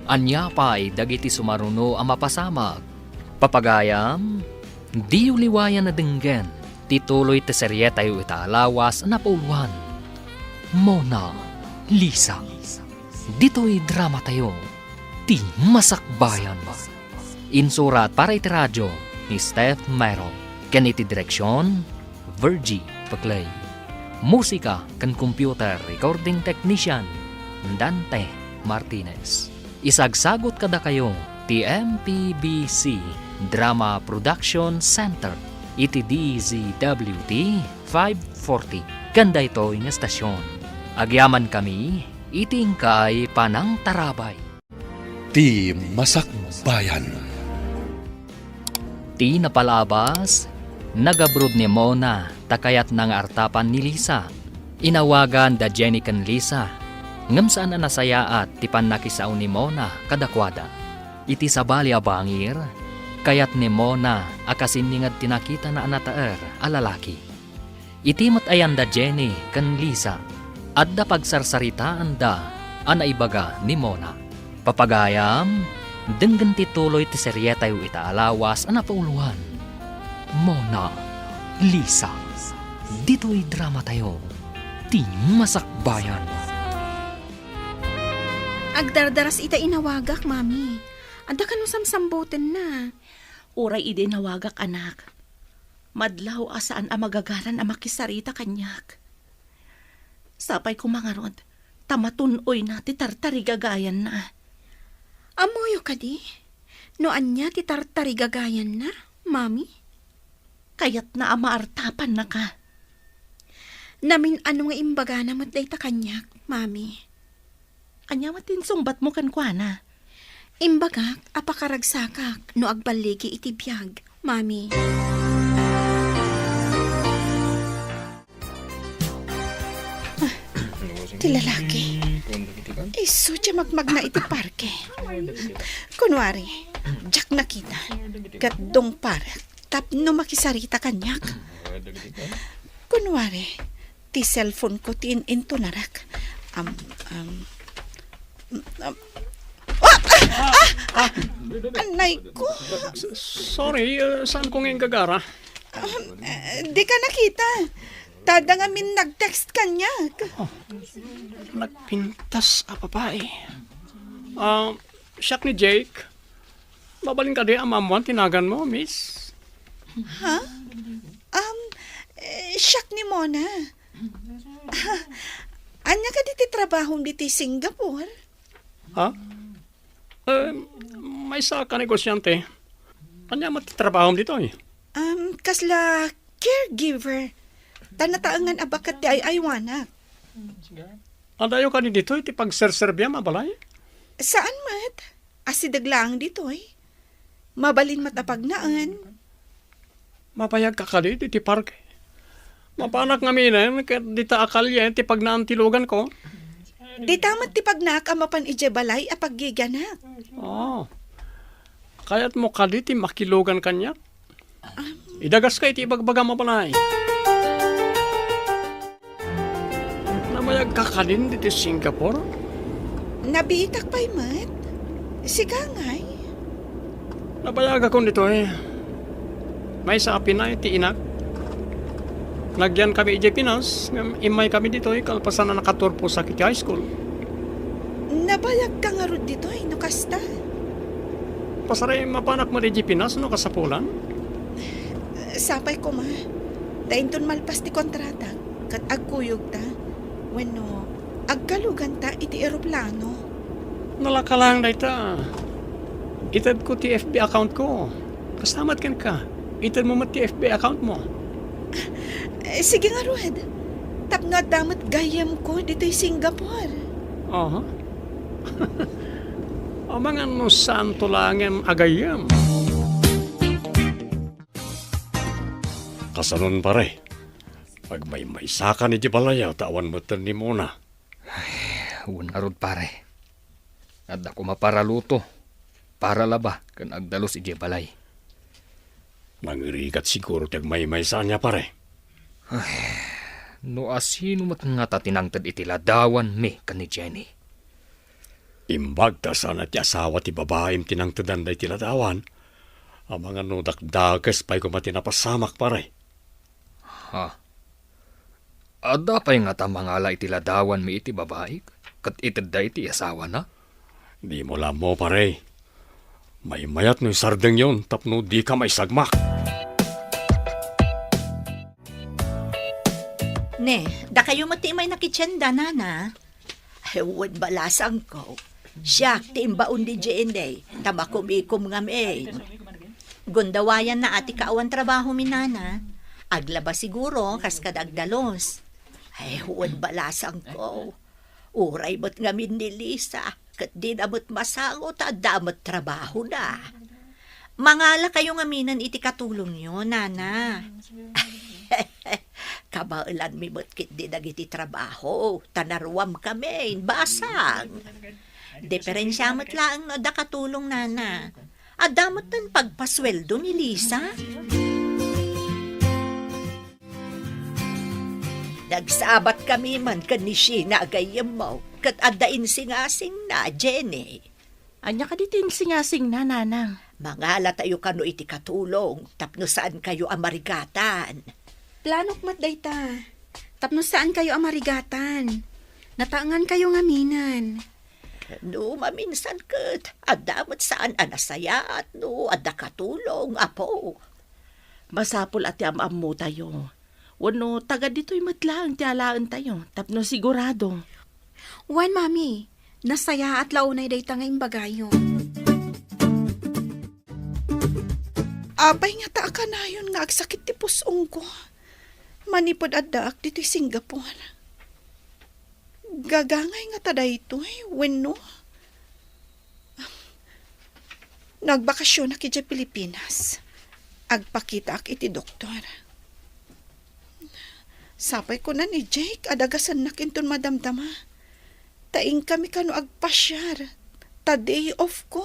Ania pay dagiti sumaruno a mapasamak? Papagayam, diyo liwayan a denggen ti tuloy ti serietayo ita a lawas a napauluan, Mona Lisa. Ditoy dramatayo, Ti Masakbayan. Insurat para iti radio ni Steph Mero, ken iti direksion, Virgie Peclay. Musika ken computer recording technician, Dante Martinez. Isagsagut kadakayo ti M P B C Drama Production Center iti D Z W T five forty ken daytoy nga estasion. Agyamankami iti inkay panangtarabay. Ti Masakbayan. Ti napalabas, nagabroad ni Mona ta kayatna nga artapan ni Lisa. Inawagan da Jenny ken Lisa, ngem saan a nasayaat ti pannakisao ni Mona kadakuada. Iti sabali a bangir, kayat ni Mona a kasinginged ti nakitana a nataer a lalaki. Iti met ayan da Jenny ken Lisa, adda pagsarsaritaanda a naibaga ni Mona. Papagayam, denggen ti tuloy ti serietayo ita a lawas a napauloan. Mona, Lisa, ditoy dramatayo, Ti Masakbayan. Agdardaras ita inawagak, Mami. Adda kano samsambutenna? Uray idi inawagak, anak. Madlaw a saan a magagaran a makisarita kaniak. Sapay koma ngarud, ta matun-oyna ti tartarigagayanna. Ammoyo kadi no ania ti tartarigagayanna, Mami? Kayatna a maartapannaka. Namin-ano nga imbagana met dayta kaniak, Mami? Ania met ti insungbatmo kenkuana? Imbagak a pakaragsakak no agballigi iti biag, Mami. Ah, ti lalaki. Isu ti magmagna iti parke. Kunwari, diak nakita. Ket dungparek tapno makisarita kaniak. Kunwari, ti cellphone-ko ti in-intunarek. Am, am, am, ah! Ah! Ah! Anay ko! S-, sorry, uh, saan ko nga inggagara? Um, eh, di ka nakita. Tada ngamin nag-text kaniak. Oh, nagpintas a babae. Ah, siak ni Jake. Mabalin kadi a maammoan ti naganmo, miss? Ha? Um, eh, siak ni Mona. Ania kadi ti trabahom ditoy Singapore? Ha? Eh, maysa ka negosiante. Ania met ti trabahom ditoy? Um, kasla caregiver. Ta nataengan a baket ti ay-aywanak. Adayo kadi ditoy ti pagserserbiam a balay? Saan met. Asideg laeng ditoy. Mabalin met a pagnaen. Mabayagka kadi ditoy ti parke? Mapanak ngaminen ket dita a kalien ti pagnaan ti luganko? Dita met ti pagnaak a mapan idiay balay a paggigianak. Oh. Kayatmo kadi ti makilugan kaniak? Idagaska iti ibagbagam a balay. Nabayagka kadin ditoy Singapore? Nabiitak pay met. Sika ngay? Nabayagakon ditoy. Maysa a pinay ti inak. Nagyan kami idiay Pinas, ngem immay kami ditoy kalpasan a nakaturposak iti high school. Nabayagka ngarud ditoy, no kasta? Pasarem, mapanak met idiay Pinas no kasapulan? Sapay koma, ta inton malpas ti kontrata, ket agkuyogta, wenno agkaluganta iti eroplano. Nalaka laeng dayta. Itedko ti F B account ko. Kasta met kenka, itedmo met ti F B account mo. Eh, sige ngarud. Tapno adda met gayyemko ditoy Singapore. Aha. Amangan no saanto laengen a gayyem. Kasanon, pare? Agmaymaysakan idiay balay ta awan metten ni Mona. Ay, wen ngarud, pare. Adda koma para luto, para laba, ken agdalus idiay balay. Nangirigat siguro ti agmaymaysa ania, pare. Ay, no asino met ngata ti nangted iti ladawanmi ken ni Jenny? Imbag ta saan a ti asawa ti babaim ti nangtedan daydi ladawan, amangan no dakdakes pay koma ti napasamak, pare. Ha? Adda pay ngata mangala iti ladawanmi iti babai ket itedda iti asawana? Dimo la ammo, pare. Maymayat no isardengyon tapno dika maisagmak. Ne, dakayo met ti imaynak iti tienda, nana? Ay, wen, balasangko. Siak ti imbaon ni Jenny, ta makumikom ngamin. Gundawayanna a ti kaawan trabaho mi, nana. Aglaba siguro, kas kada agdalus. Ay, wen, balasangko. Uray met ngamin ni Lisa, ket dina met masango ta adda met trabahona. Mangalakayo ngaminen iti katulongyo, nana. Kabaelanmi met ketdi dagiti trabaho, ta naruamkami, basang. Diferensia met laeng no adda katulong, nana. Adda met ti pagpasueldo ni Lisa. Nagsabatkami man ken ni Sheena a gayyemmo, ket adda insingasingna, Jenny. Ania kadi ti insingasingna, nanang? Mangalatayo kano iti katulong tapno saankayo a marigatan. Planok met dayta, tapno saankayo a marigatan. Nataengankayo ngaminen. No maminsan ket, adda met saan a nasayaat no adda katulong, apo. Masapul a ti am-ammotayo. Wenno, taga ditoy met laeng ti alaentayo, tapno sigurado. Wen, Mami, nasayaat la unay dayta nga imbagayo. Apay ngata a kanayon nga agsakit ti pus-ongko? Manipud addaak ditoy Singapore. Gagangay ngata daytoy, wenno? Nagbakasionak idiay Pilipinas. Agpakitaak iti doktor. Sapay kuna ni Jake a dagasennak inton madamdama. Ta inkami kano agpasiar. Ta day off ko.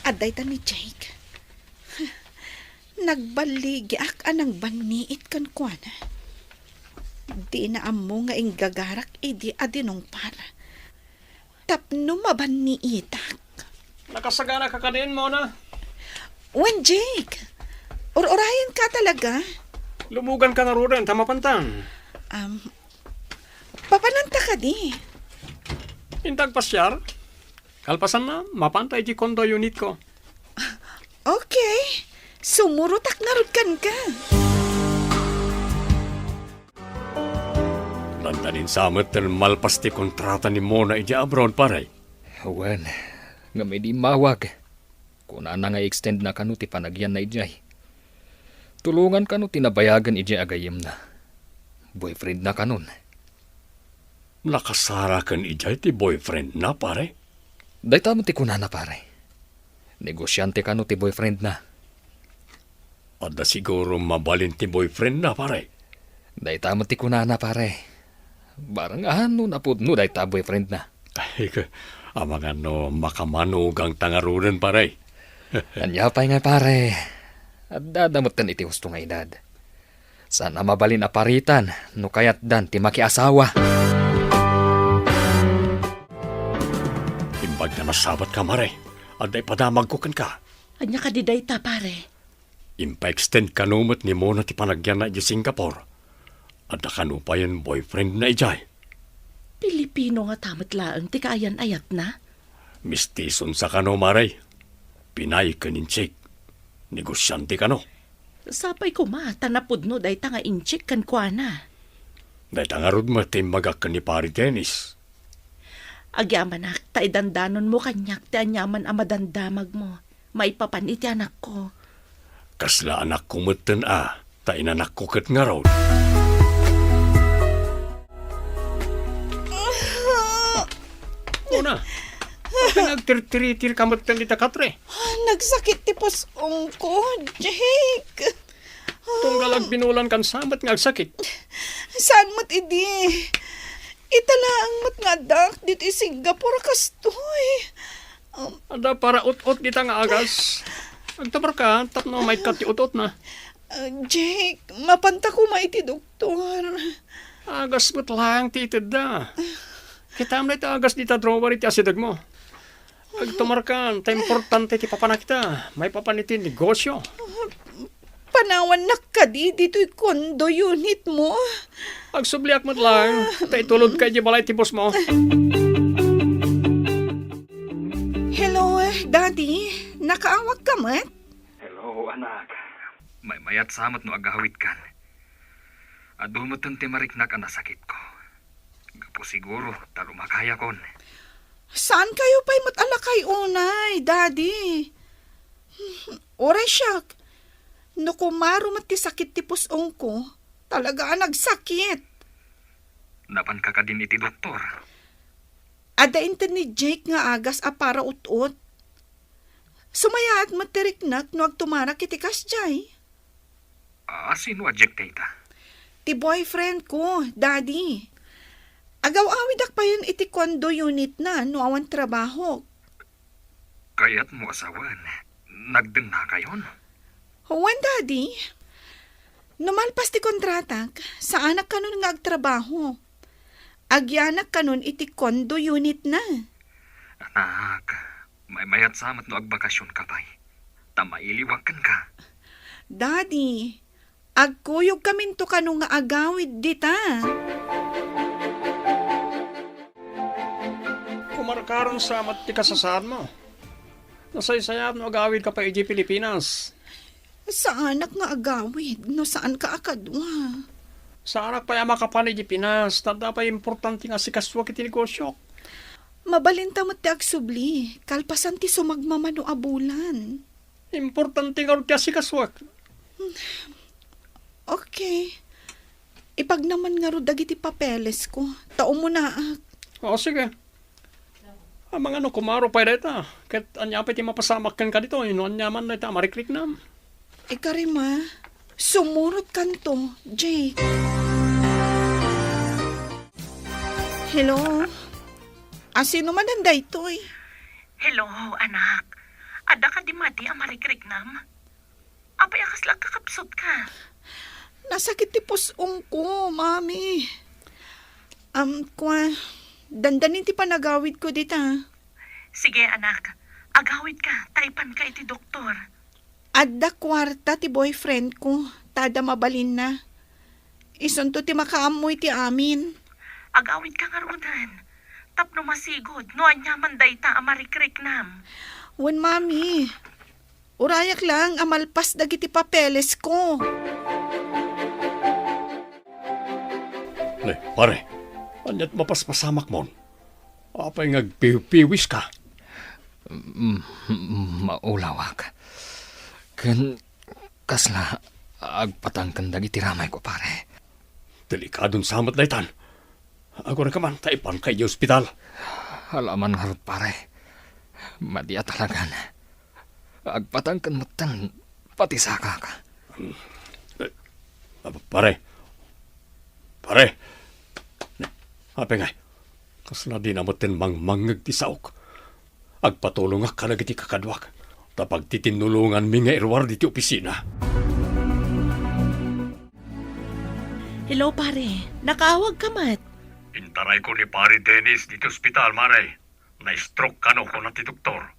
Adda ita ni Jake. Nagballigiak a nangbanniit kenkuana. Dina ammo nga inggagarak idi a dinungpar. Tapno mabanniitak. Nakasagana ka kadin, Mona? Wen, Jake. Ur-urayan ka talaga. Lumugan ka ngaruden, ta mapantan. Um, papananta kadi? Inta agpasiar? Kalpasanna, mapanta iti condo unit ko. Okay. Sumurotak ngarud kenka. Dandanin sa met ti malpas ti kontrata ni Mona idiay abroad, pare. Wen, ngem idi immawag, kunana nga i-extend na kano ti panagyanna idiay. Tulongan kano ti nabayagen idiay a gayyemna. Boyfriend na kanon. Nakasara ken idiay ti boyfriend na, pare? Dayta met ti kunana, pare. Negosiante kano ti boyfriend na. Adda siguro mabalin ti boyfriend na, pare. Dayta met ti kunana, pare. Barang a no napudno dayta boyfriend na. Ay, amangan no makamanugang ta ngaruden, pare. Ania pay nga, pare. Adda da metten iti husto nga edad. Saan a mabalin a paritan no kayatdan ti makiasawa. Imbag nga nasabat ka, mare, adda ipadamagko kenka. Ania kadi dayta, pare? Impa-extend kano met ni Mona ti panagyanna idiay Singapore. Adda kano payen boyfriend na idiay. Pilipino ngata met laeng ti kaayan-ayatna? Mistison sa kano, mare. Pinay ken Intsik. Negosiante kano. Sapay koma ta napudno dayta nga Intsik kenkuana. Dayta ngarud met ti imbagak ken ni Pari Dennis. Agyamanak ta idandanonmo kaniak ti aniaman a madamdamagmo maipapan iti anakko. Kasla anakko metten a, ta inanakko ket ngarud. Mona, apay nga agtirtiritir ka metten dita katre? Nagsakit ti pus-ongko, Jake. Tunggal agbinulan kan sa met nga agsakit. Saan met idi? Ita laeng met nga addaak ditoy Singapore kastoy. Um, Adda para ut-ot dita nga agas. Agtamar ka tapno maikkat ti ut-ot na. Ah, Jake, mapanta koma iti doktor. Agas met laeng ti itedda. Kitam dayta agas dita drawer iti asidegmo. Agtumarkan, ta importante ti papanak ita. Maipapan iti negosyo. panawannak kadi ditoy condo unit mo? Agsubliak met laeng, ta itulodka idiay balay ti boss mo. Hello, Daddy. Nakaawagka met? Hello, anak. Maymayat sa met no agawidkan. Adu metten ti mariknak a nasakitko. Gapu siguro ta lumakayakon. Saankayo pay met a lakay unay, Daddy? Uray siak, no kumaro met ti sakit ti pus-ongko, talaga a nagsakit. Napanka kadin iti doktor? Adda inted ni Jake nga agas a para ut-ot. Sumayaat met ti riknak no agtumarak iti kasdiay. A, sino a Jake dayta? Ti boyfriend ko, Daddy. Agaw-awidak payen iti condo unit na no awan trabahok. Kayatmo a sawen, nagdennakayon? Wen, Daddy. No malpas ti kontratak, saanak kanon nga agtrabaho. Agyanak kanon iti condo unit na. Anak, maymayat sa met no agbakasionka pay. Ta mailiwak kenka. Daddy, agkuyogkaminto kano nga agawid dita. Kumarkaron sa met ti kasasaadmo. Nasaysayaat no agawidka pay idiay Pilipinas. Saanak nga agawid no saanka a kadua. Saanak pay a makapan idiay Pinas, ta adda pay importante nga asikasuak iti negosiok. Mabalinta met ti agsubli, kalpasan ti sumagmamano a bulan. Importante ngarud ti asikasuak. Okay. Ipagnaman ngarud dagiti papelesko, ta umunaak. O, sige. Amangan no kumaro pay dayta, ket ania pay ti mapasamak kenka ditoy no aniaman dayta a marikriknam? Ikarima, sumurotkanto, Jake. Hello? Asino manen daytoy? Hello, anak. Adda kadi madi a marikriknam? Apay a kasla kakapsutka? Nasakit ti pus-ongko, Mami. Am, kua, dandanin ti panagawidko dita. Sige, anak. Agawidka, ta ipanka iti doktor. Adda kuarta ti boyfriendko, ta adda mabalinna. Isunto ti makaammo iti amin. Agawidka ngaruden, tapno masigud no aniaman dayta a marikriknam. Wen, Mami. Urayak lang a malpas dagiti papelesko. Ne, pare, aniat mapaspasamakmon? Apay nga agpiwpiwiska? Mm, mm, maulawak. Ken kasla agpatangken dagiti ramayko, pare. Delikadon sa met daytan. Agurayka man ta ipanka idiay ospital. Alaman ngarud, pare. Madi a talagan. Agpatangken metten pati sakak. Eh, ah, pare. Pare. Apay ngay? Kasla dina metten mangmangngeg ti saok. Agpatulongak kadagiti kakaduak, ta pagtitinnulonganmi nga iruar diti opisina. Hello, pare. Nakaawagka met? Intarayko ni Pare Dennis diti ospital, mare. Na-stroke kano, kuna ti doktor.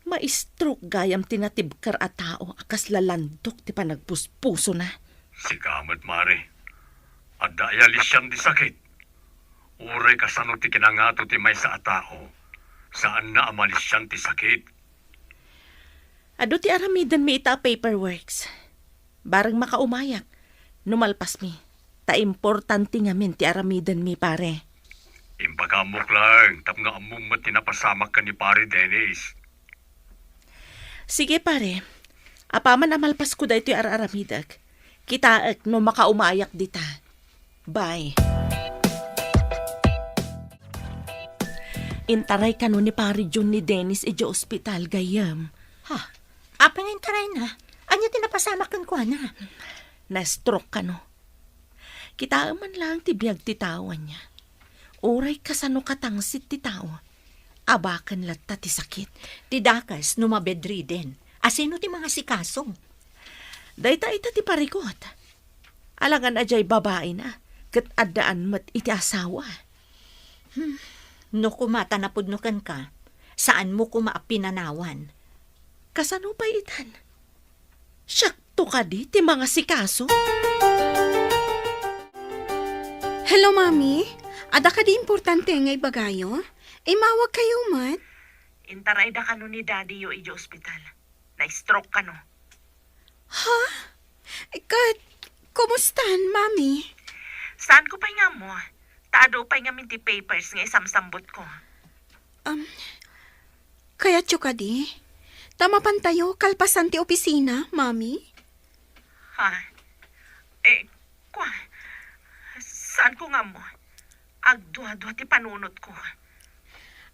Ma-stroke gayam ti natibker a tao a kasla landok ti panagpuspusona. Sika met, mare. Adda aya lisian ti sakit? Uray kasano ti kinangato ti maysa a tao, saanna a malisian ti sakit. Adu ti aramidenmi ita a paperworks. Bareng makaumayak no malpasmi, ta importante ngamin ti aramidenmi, pare. Impakaamok laeng tapno ammom met ti napasamak ken ni Pare Dennis. Sige, pare. Apaman a malpasko daytoy ar-aramidek, kitaek no makaumayak dita. Bye. Intaray kano ni Pare John ni Dennis idiay ospital, gayyem. Ha? Apay nga intarayna? Ania ti napasamak kenkuana? Na-stroke kano. Kitaem man laeng ti biag ti tao, ania. Uray kasano katangsit ti tao, abaken latta ti sakit. Ti dakes no mabedriden, asino ti mangasikaso? Dayta ita ti parikot. Alangan a diay babaina, ket addaan met iti asawa. Hmm, no koma ta napudno kenka, saanmo koma a pinanawan. Kasano pay itan? Siak kadi ti mangasikaso? Hello, Mami. Adda kadi importante nga ibagayo? Immawag kayo met? Intarayda kano ni Daddy-yo idiay ospital. Na-stroke kano. Ha? Ket, kumustan, Mami? Saanko pay nga ammo. Ta adu pay ngamin ti papers nga isamsambutko. Um, kayatyo kadi? Ta mapantayo kalpasan ti opisina, Mami? Ha? Eh, kua, saanko nga ammo. Agduadua ti panunotko.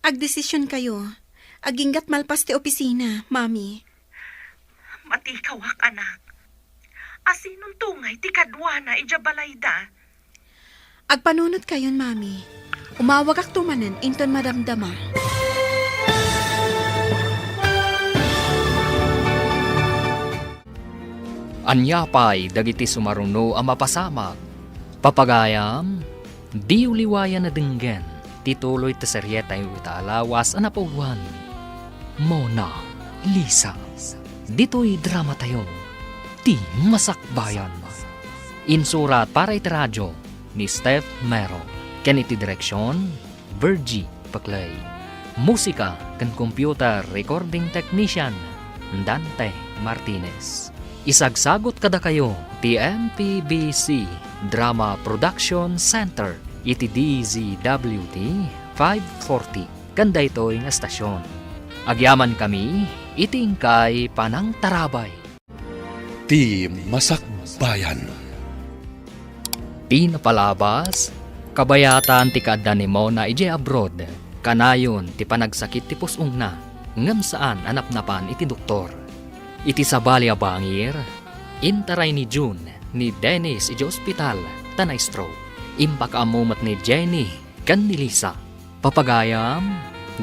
Agdesision kayo. Aginggat malpas ti opisina, Mami. Matikawak, anak. Asinon tungay ti kaduana idiay balayda? Agpanunot kayon, Mami. Umawagakto manen inton madamdama. Ania pay dagiti sumaruno a mapasamak? Papagayam, diyo liwayan a denggen ti tuloy ti serietayo ita a lawas a napauluan, Mona Lisa. Ditoy dramatayo, ti Masakbayan. Insurat para iti radio ni Steph Mero, ken iti direksion, Virgie Paclay. Musika ken computer recording technician, Dante Martinez. Isagsagut kadakayo ti M P B C Drama Production Center iti D Z W T five forty ken daytoy nga estasion. Agyamankami iti inkay panangtarabay. Ti Masakbayan. Ti napalabas, kabayatan ti kaadda ni Mona idiay abroad, kanayon ti panagsakit ti pus-ongna, ngem saan a napnapan iti doktor. Iti sabali a bangir, intaray ni June ni Dennis idiay ospital ta na-stroke. Impakaammo met ni Jenny ken ni Lisa. Papagayam,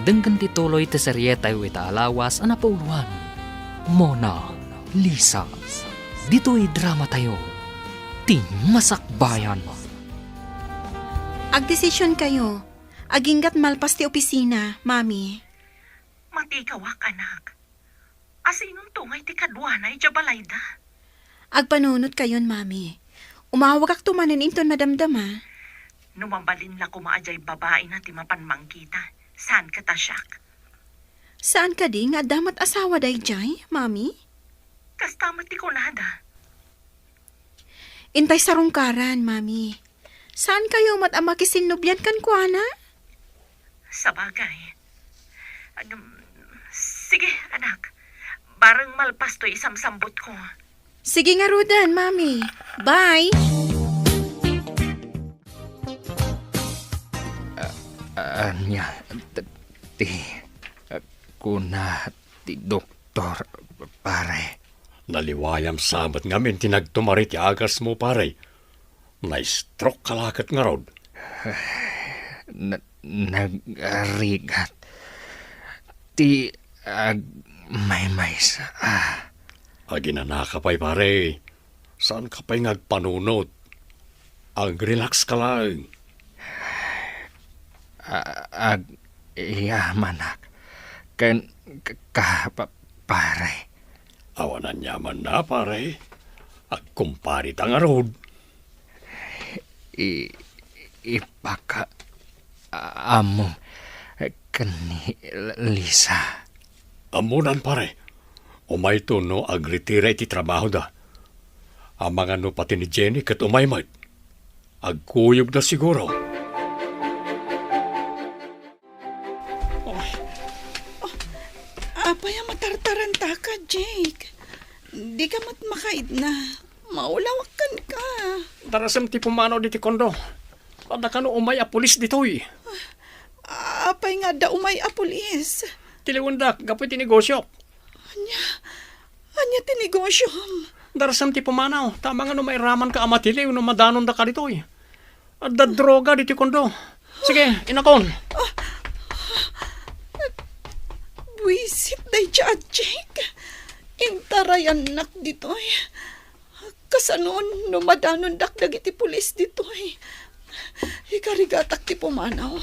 denggen ti tuloy ti serietayo ita a lawas a napauluan, Mona Lisa. Ditoy dramatayo, ti Masakbayan. Agdesision kayo. Aginggat malpas ti opisina, Mami. Matikawak, anak. Asinon tungay ti kaduana idiay balayda? Agpanunot kayon, Mami. Umawagakto manen inton madamdama. No mabalin la koma a diay babaina ti mapan mangkita, saan ket a siak? Saan kadi nga adda met asawa daydiay, Mami? Kasta met ti kunada. Intay sarungkaran, Mami. Saan kayo met a makisinnubian kenkuana? Sabagay. Agam, sige, anak. Bareng malpas toy isamsambutko. Sige ngaruden, Mami. Bye! Ah, ania, t-, ti, ah, kuna ti doktor, pare. Naliwayam sa met ngamin ti nagtumari ti agasmo, pare. Na-stroke ka la ket ngarud. Na-, nagrigat ti agmaymaysa. Aginanaka pay, pare. Saanka pay nga agpanunot. Ag-relax ka laeng. A-, agyamanak ken ka, pa-, pare. Awan aniamanna, pare. Agkumpare ta ngarud. I-, ipaka-, a-, ammo ken ni Lisa. Ammonan, pare. Umayto no agretira iti trabahoda. Amangan no pati ni Jenny ket umay met. Agkuyogda siguro. Oy. Oh, apay a matartarantaka, Jake? Dika met makaidna. Maulawak kenka. Darasem ti pumanaw ditoy kondo. Adda kano umay a pulis ditoy. Apay nga adda umay a pulis? Tiliwendak gapu iti negosiok. Ania? Ania ti negosiom? Darasem ti pumanaw, ta amangan no mairamanka a matiliw no madanondaka ditoy. Adda droga ditoy kondo. Sige, inakon. Buisit daydiay a Jake. Intarayannak ditoy. Kasano no madanondak dagiti pulis ditoy? Ikarigatak ti pumanaw.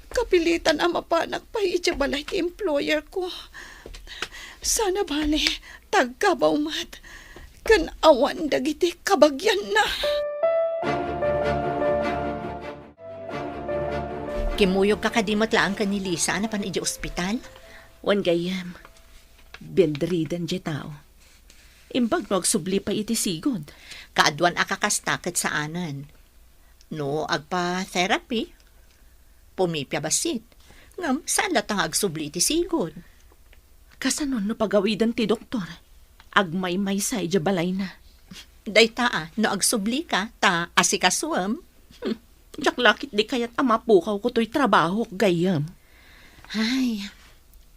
Kapilitan a mapanak pay idiay balay ti employer ko. Sana bale, tagkabaw met. ken awan dagiti kabagianna. Kimmuyogka kadi met laeng ken ni Lisa a napan idiay ospital? Wen gayyem, bedridden diay tao. Imbag no agsubli pay iti sigud. Kaaduan a kakasta ket saanen. No agpa-therapy, pumipia bassit. Ngem saan latta nga agsubli iti sigud. Kasano no pagawiden ti doktor? Agmaymaysa idiay balayna. Dayta a, no agsublika, ta asikasuem. Hmm, diak la ketdi kayat a mapukawko toy trabahok, gayyem. Ay,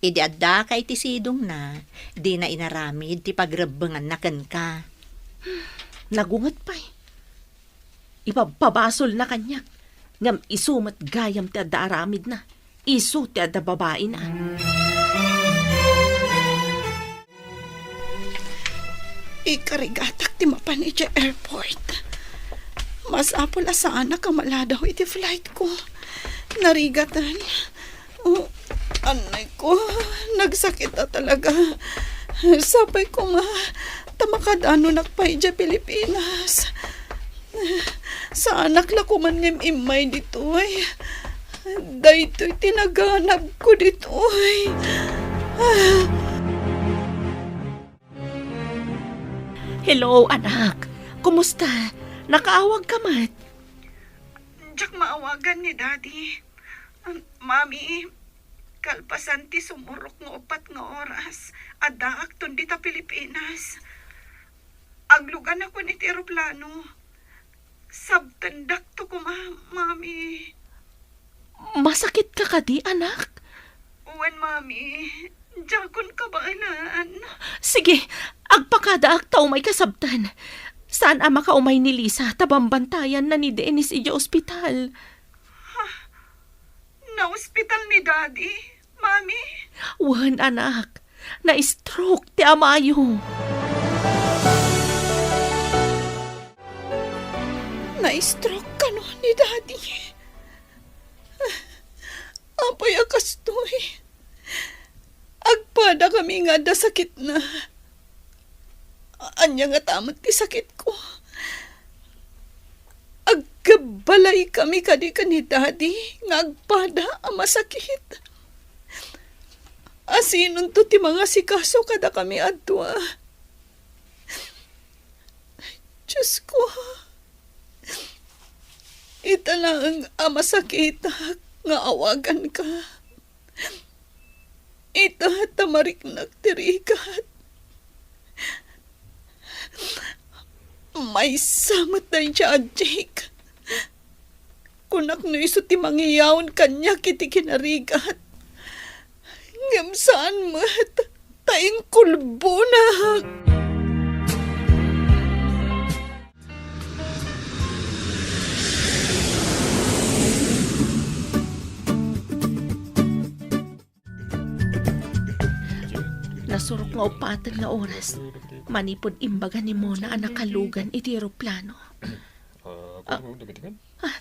idi addaka iti sidongna, dina inaramid ti pagrebbenganna kenka. Nagunget pay. Ipabpabasolna kaniak, ngem isu met gayam ti adda aramidna. Isu ti adda babaina. Ikarigatak ti mapan idiay airport. Masapul a saanak a maladaw iti flight ko. Narigaten. Oh, anay ko, nagsakit a talaga. Sapay koma, ta makadanunak pay idiay Pilipinas. Saanak la koman nga im-immay ditoy. Daytoy ti naganabko ditoy. Hello, anak. Kumusta? Nakaawagka met? Diak maawagan ni Daddy. Um, Mami, kalpasan ti sumurok nga uppat nga oras, addaakton dita Pilipinas. Agluganakon iti eroplano. Sabtendakto koma, Mami. Masakitka kadi, anak? Wen, Mami. Diakon kabaelan. Sige, agpakadaak ta umayka sabten. Saan a makaumay ni Lisa ta bambantayanna ni Dennis idiay ospital. Ha? Naospital ni Daddy, Mami? Wen, anak. Na-stroke ti amayo. Na-stroke kano ni Daddy? Apay a kastoy? Agpadakami nga adda sakitna. Ania ngata met ti sakitko? Agkabbalaykami kadi ken ni Daddy nga agpada a masakit? Asinonto ti mangasikaso kadakami a dua? Diosko, ita laeng a masakitak nga awaganka. Ita ta mariknak ti rigat. Maysa met daydiay a Jake. Kunak no isu ti mangiyaon kaniak iti kinarigat. Ngem saan met, ta inkulbonak. Nasurok nga uppaten nga oras, manipud imbaga ni Mona a nakalugan iti eroplano. Ah, ah,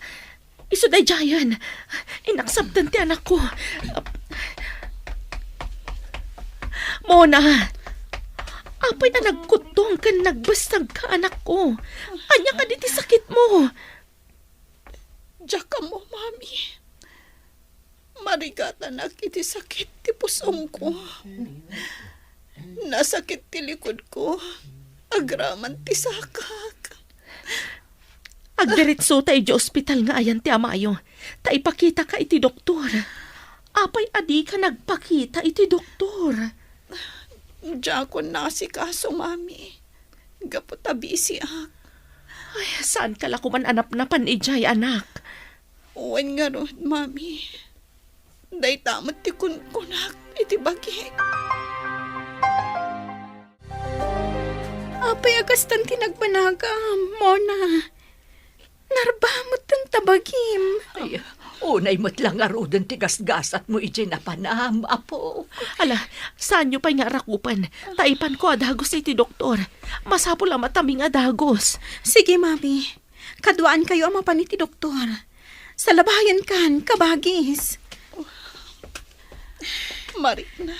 isu daydiayen. Inaksabtan ti anakko. Mona, apay a nagkuttong ken nagbessagka, anakko? Ania kadi ti sakitmo? Diak ammo, Mami. Marigatanak iti sakit ti pusongko. Nasakit ti likudko agraman ti sakak. Agdiretsota idiay ospital nga ayan ti amayo, ta ipakitaka iti doktor. Apay a dika nagpakita iti doktor? Diakon naasikaso, Mami. Gapu ta bisiak. Ay, saanka la koman a napnapan idiay, anak. Wen ngarud, Mami. Dayta met ti kunkunak iti bagik. Apay a kastan ti nagbanagam, Mona? Narbametten ta bagim. Ay, unay met la ngaruden ti gasgasatmo idiay napanam, Apo. Ala, saanyo pay nga arakupen. Ta ipanko a dagus iti doktor. Masapul a matami nga dagus. Sige, Mami. Kaduaankayo a mapan iti doktor. Salabayankan, kabagis. Marikna,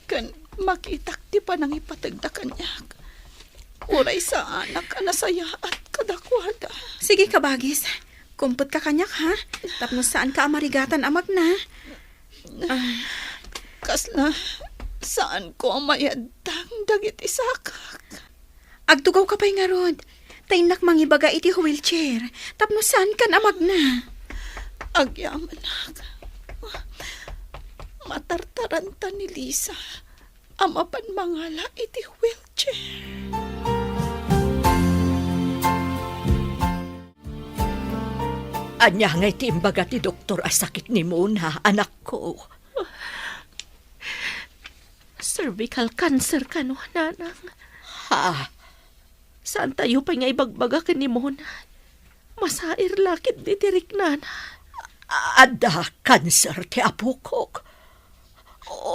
ken makitak ti panangipategda kaniak. Uray saanak a nasayaat kadakuada. Sige, kabagis. Kumpetka kaniak, ha? Tapno saanka a marigatan a magna. Ah, kasla saanko a mayaddang dagiti sakak. Agtugawka pay ngarud. Ta innak mangibaga iti wheelchair. Tapno saankan a magna. Agyamanak. Matartaranta ni Lisa a mapan mangala iti wheelchair. Ania ngay ti imbaga ti doktor a sakit ni Mona, anakko? Cervical cancer kano, nanang. Ha? Saantayo pay nga ibagbaga ken ni Mona. Masair la ketdi ti riknana. Adda kanser ti apokok.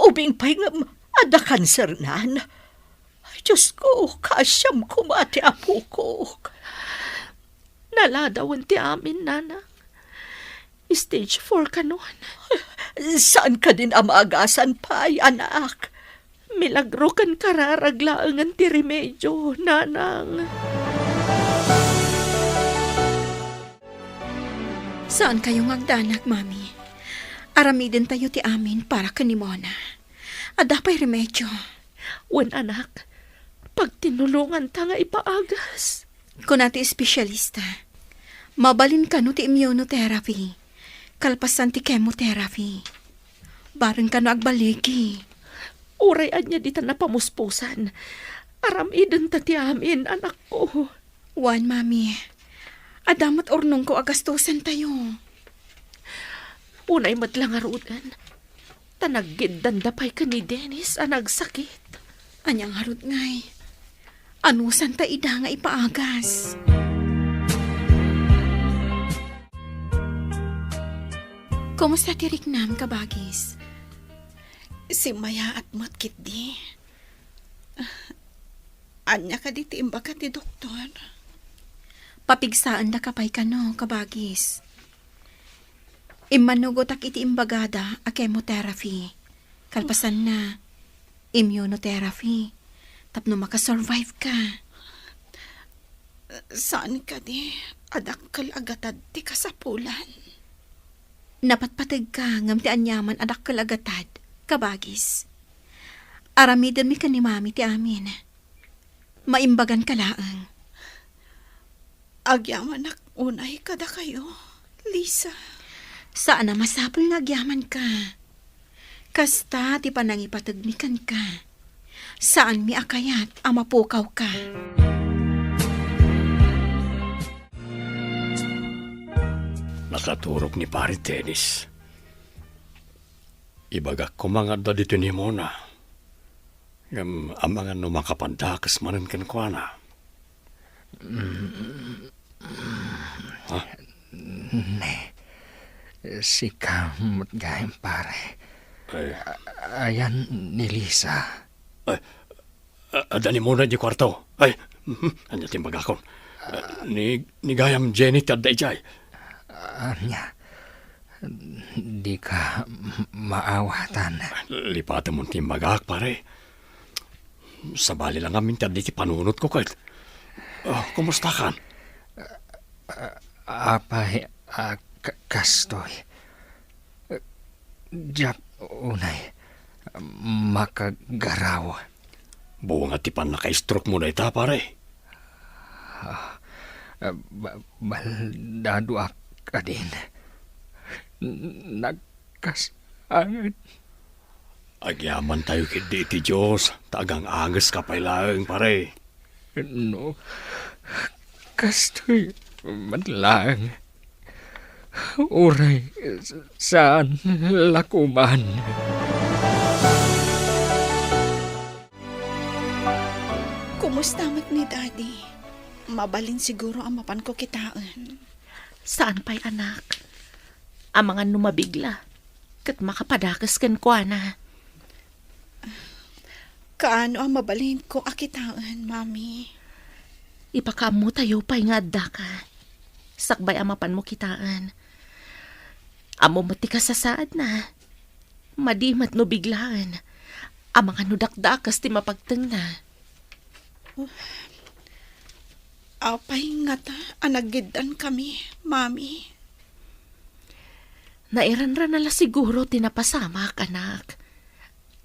Ubing pay ngem adda kansernan. Diosko, kaasiam koma ti apokok. Naladawen ti amin, nanang. Stage four kanon. Saan kadin a maagasan pay, anak? Milagro ken kararag laengen ti remedio, nanang. Saankayo nga agdanag, Mami. Aramidentayo ti amin para ken ni Mona. Adda pay remedio. Wen, anak, pagtinulonganta nga ipaagas. Kuna ti espesyalista, mabalin kano ti immunotherapy, kalpasan ti chemotherapy. Bareng kano agbaligi. Uray ania dita napamuspusan, aramidenta ti amin, anakko. Wen, Mami. Adda met urnongko a gastosentayo. Unay met la ngaruden, ta naggiddanda pay ken ni Dennis a nagsakit. Ania ngarud ngay? Anusanta ida nga ipaagas? Kumusta ti riknam, kabagis? Simmayaat met ketdi. Ania kadi ti imbaga ti doktor? Papigsaendaka pay kano, kabagis. Immanugotak iti imbagada a chemotherapy. Kalpasanna, immunotherapy. Tapno makasurvive ka. Saan kadi a dakkel a gatad ti kasapulan? Napatpategka ngem ti aniaman a dakkel a gatad, kabagis. Aramidenmi ken ni Mami ti amin. Maimbaganka laeng. Agyamanak unay kadakayo, Lisa. Saan a masapul nga agyamanka. Kasta ti panangipategmi kenka. Saanmi a kayat a mapukawka. Nakaturog ni Pare Dennis. Ibagak koma nga adda ditoy ni Mona. Ngem amangan no makapadakes manen kenkuana. Ha? Ne, sika met gayam, pare. Ay. A-, ayan ni Lisa. Ay, a-, adda ni Mona idiay kuarto. Ay, mhm, ania ti imbagakon? A, ni, ni gayam Jenny ti adda idiay. Ania? Dika maawatan. Lipatem ti imbagak, pare. Sabali la ngamin ti adda iti panunotko ket. Oh, kumustakan? Apay a ka-, kastoy? Diak unay makagaraw. Bunga ti pannaka-stroke mo dayta, pare. Ah, ba-, baldadoak kadin. Nagkasangit. Agyamantayo ketdi iti Dios, ta agang-angeska pay laeng, pare. No, kastoy met laeng. Uray saan la koman. Kumusta met ni Daddy? Mabalin siguro a mapanko kitaen. Saan pay, anak? Amangan no mabigla, ket makapadakes kenkuana. Kaano a mabalinko a kitaen, Mami? Ipakaammotayo pay nga addaka. Sakbay a mapanmo kitaen. Ammom met ti kasasaadna. Madi met no biglaen. Amangan no dakdakes ti mapagtengna. Apay ngata a naggiddankami, Mami? Nairanran a la siguro ti napasamak, anak.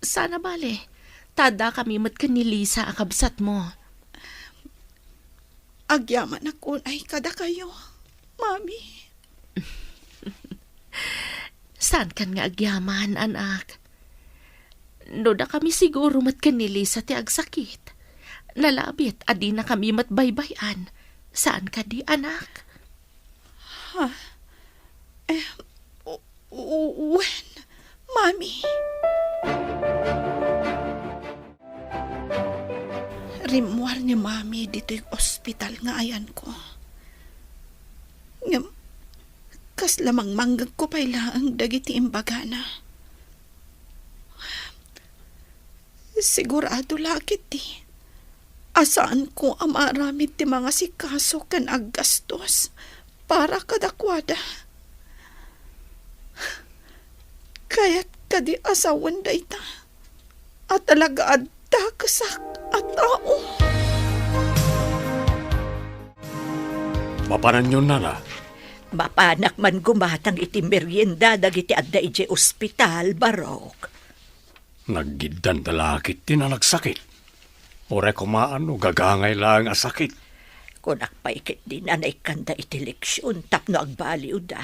Sana bale, ta addakami met ken ni Lisa a kabsatmo. Agyamanak unay kadakayo, Mami. Saankan nga agyaman, anak. No dakami siguro met ken ni Lisa ti agsakit, nalabit a dinakami met baybay-an. Saan kadi, anak? Ha? Eh, u-, u-, wen, Mami. Rimmuar ni Mami ditoy ospital nga ayanko. Ngem, kasla mangmanggegko pay laeng dagiti imbagana. Sigurado la ketdi a saanko a maaramid ti mangasikaso ken aggastos para kadakuada. Kayat kadi a sawen dayta a talaga adda kesak a tao? Mapananyon, nana? Mapanak man gumatang iti merienda dagiti adda idiay ospital, Barok. Naggiddanda la ketdi a nagsakit? Uray koma no gagangay laeng a sakit. Kunak pay ketdi a naikkanda iti leksion tapno agbaliwda.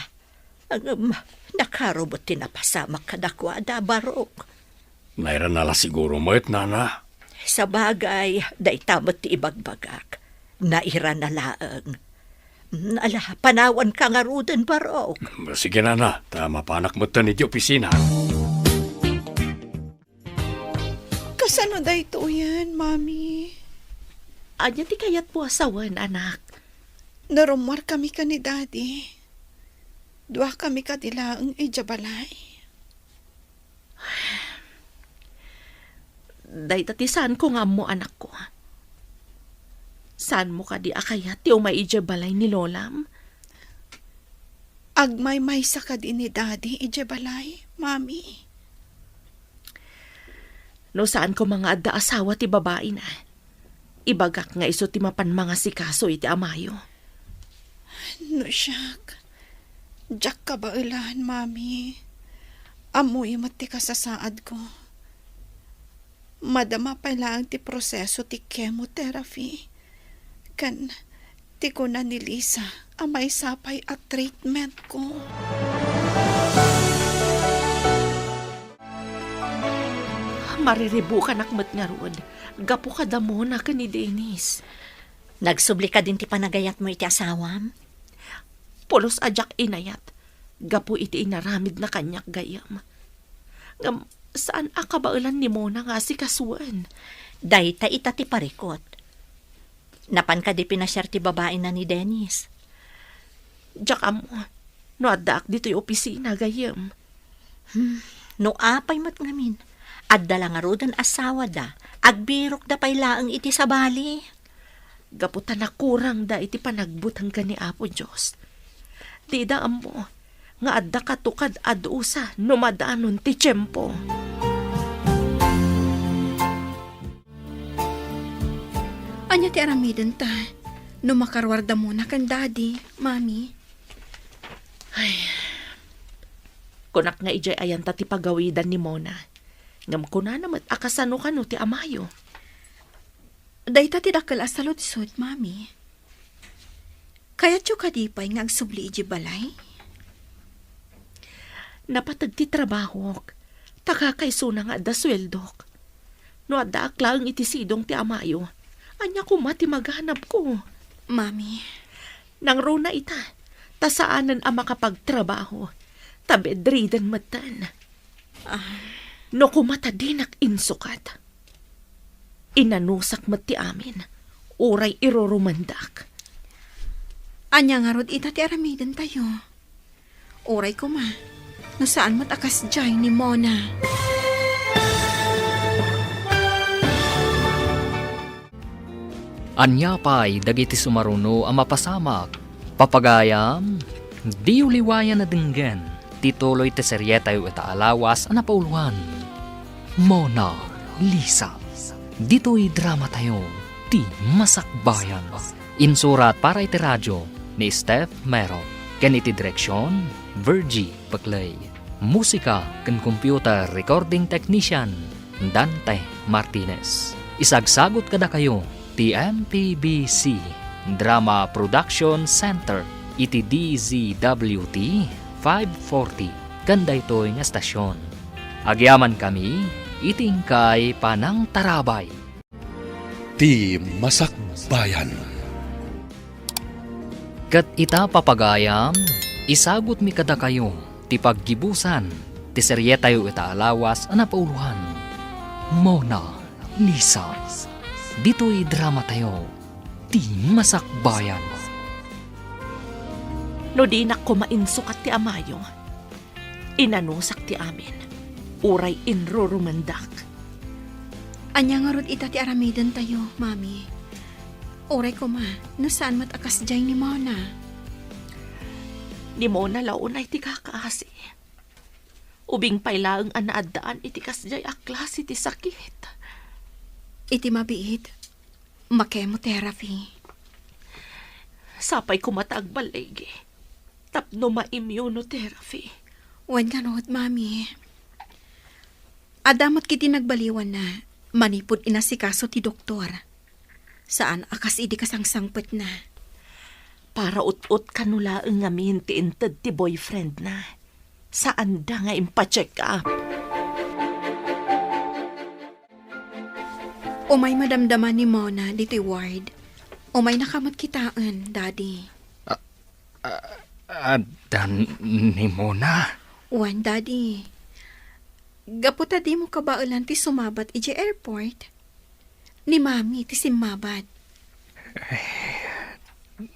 Ngem, nakaro met ti napasamak kadakuada, Barok. Nairan a la siguro met, nana. Sabagay, dayta met ti ibagbagak. Nairan a laeng. Mm, ala, panawanka ngaruden, Barok. Sige, nana, ta mapanak metten iti opisina. Kasano daytoyen, Mami? Ania ti kayatmo a sawen, anak? Narummuarkami ken ni Daddy. Duakami kadi laeng idiay balay. Dayta ti saanko nga ammo, anakko. Saanmo kadi a kayat ti umay idiay balay ni Lolam? Agmaymaysa kadi ni Daddy idiay balay, Mami? No saan koma nga adda asawa ti babaina, ibagak nga isu ti mapan mangasikaso iti amayo. No siak, diak kabaelan, Mami. Ammoyo met ti kasasaadko. Madama pay laeng ti proseso ti chemotherapy. Ken ti kuna ni Lisa a maysa pay a treatmentko. Mariribukanak met ngarud, gapu kada Mona ken ni Dennis. Nagsubli kadin ti panagayatmo iti asawam? Pulos a diak inayat, gapu iti inaramidna kaniak gayyem. Ngem saan a kabaelan ni Mona nga asikasuen. Dayta ita ti parikut. Napan kadi pinasiar ti babaina ni Dennis? Diak ammo no addaak ditoy opisina gayyem. Hmm, no apay met ngamin, adda la ngaruden asawada, agbirokda pay laeng iti sabali. Gapu ta nakurangda iti panagbuteng ken ni Apo Dios. Dida ammo nga adda katukad a dusa no madanon ti tiempo. Ania ti aramidenta no makaruarda Mona ken Daddy, Mami? Ay, kunak nga idiay ayanta ti pagawidan ni Mona. Ngem kunana met a kasano kano ti amayo. Dayta ti dakkel a saludsod, Mami. Kayatyo kadi pay nga agsubli idiay balay? Napateg ti trabahok, ta kakaisuna nga adda sueldok. No addaak laeng iti sidong ti amayo, ania koma ti maganabko? Mami. Nangruna ita, ta saanen a makapagtrabaho, ta bedridden metten. Ah. No koma ta dinak insukat, inanusak met ti amin, uray irurumandak. Ania ngarud ita ti aramidentayo? Uray koma, no saan met a kasdiay ni Mona. Ania pay dagiti sumaruno a mapasamak? Papagayam, diyo liwayan a denggen ti tuloy ti serietayo ita a lawas a napauloan, Mona Lisa. Ditoy dramatayo ti Masakbayan. Insurat para iti radio ni Steph Mero, ken iti direksion, Virgie Peclay. Musika ken computer recording technician, Dante Martinez. Isagsagut kadakayo ti M P B C Drama Production Center iti D Z W T five forty ken daytoy nga estasion. Agyamankami iti inkay panangtarabay. Ti Masakbayan. Ket ita, papagayam, isagutmi kadakayo ti paggibusan ti serietayo ita a lawas a napauloan, Mona Lisa. Ditoy dramatayo, Ti Masakbayan. No dinak koma insukat ti amayo, inanusak ti amin, uray inrurumendak. Ania ngarud ita ti aramidentayo, Mami? Uray koma, no saan met a kasdiay ni Mona. Ni Mona la unay ti kakaasi. Ubing pay laeng a naaddaan iti kasdiay a klase ti sakit. Iti mabiit, ma-chemotherapy. Sapay koma ta agballigi tapno ma-immunotherapy. Wen ngarud, Mami. Adda met ketdi nagbaliwanna manipud inasikaso ti doktor. Saan a kas idi kasangsangpetna. Para ut-ot kano laeng ngamin ti inted ti boyfriendna. Saanda nga impacheck up. Umay madamdama ni Mona ditoy ward. Umaynaka met kitaen, Daddy. A-, a-, adda ni Mona? Wen, Daddy. Gapu ta dimo kabaelan ti sumabat idiay airport, ni Mami ti simmabat.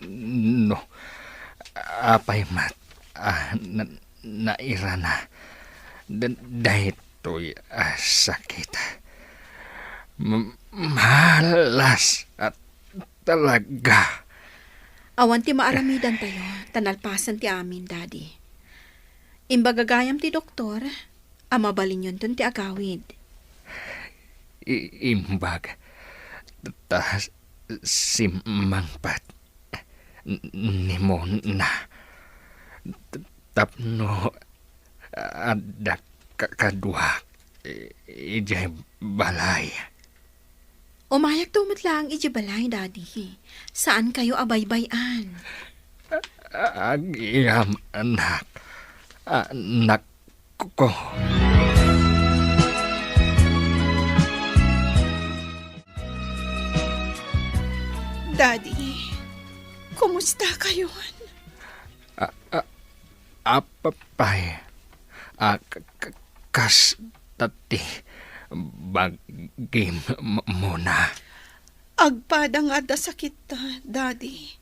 No, apay met a na-, nairana da-, daytoy a sakit. M-, malas a talaga. Awan ti maaramidantayo, ta nalpasen ti amin, Daddy. Imbag gayam ti doktor a mabalinyonton ti agawid. I-, imbag ta simmangpet ni Mona tapno adda ka-, kaduak i-, idiay balay. Umayakto met laeng idiay balay, Daddy. Saankayo a baybay-an. Agyamanak, anakko. Daddy, kumusta kayon? A-, a-, apay a k-, k-, kasta ti bagim, M-, Mona? Agpada nga adda sakitta, Daddy.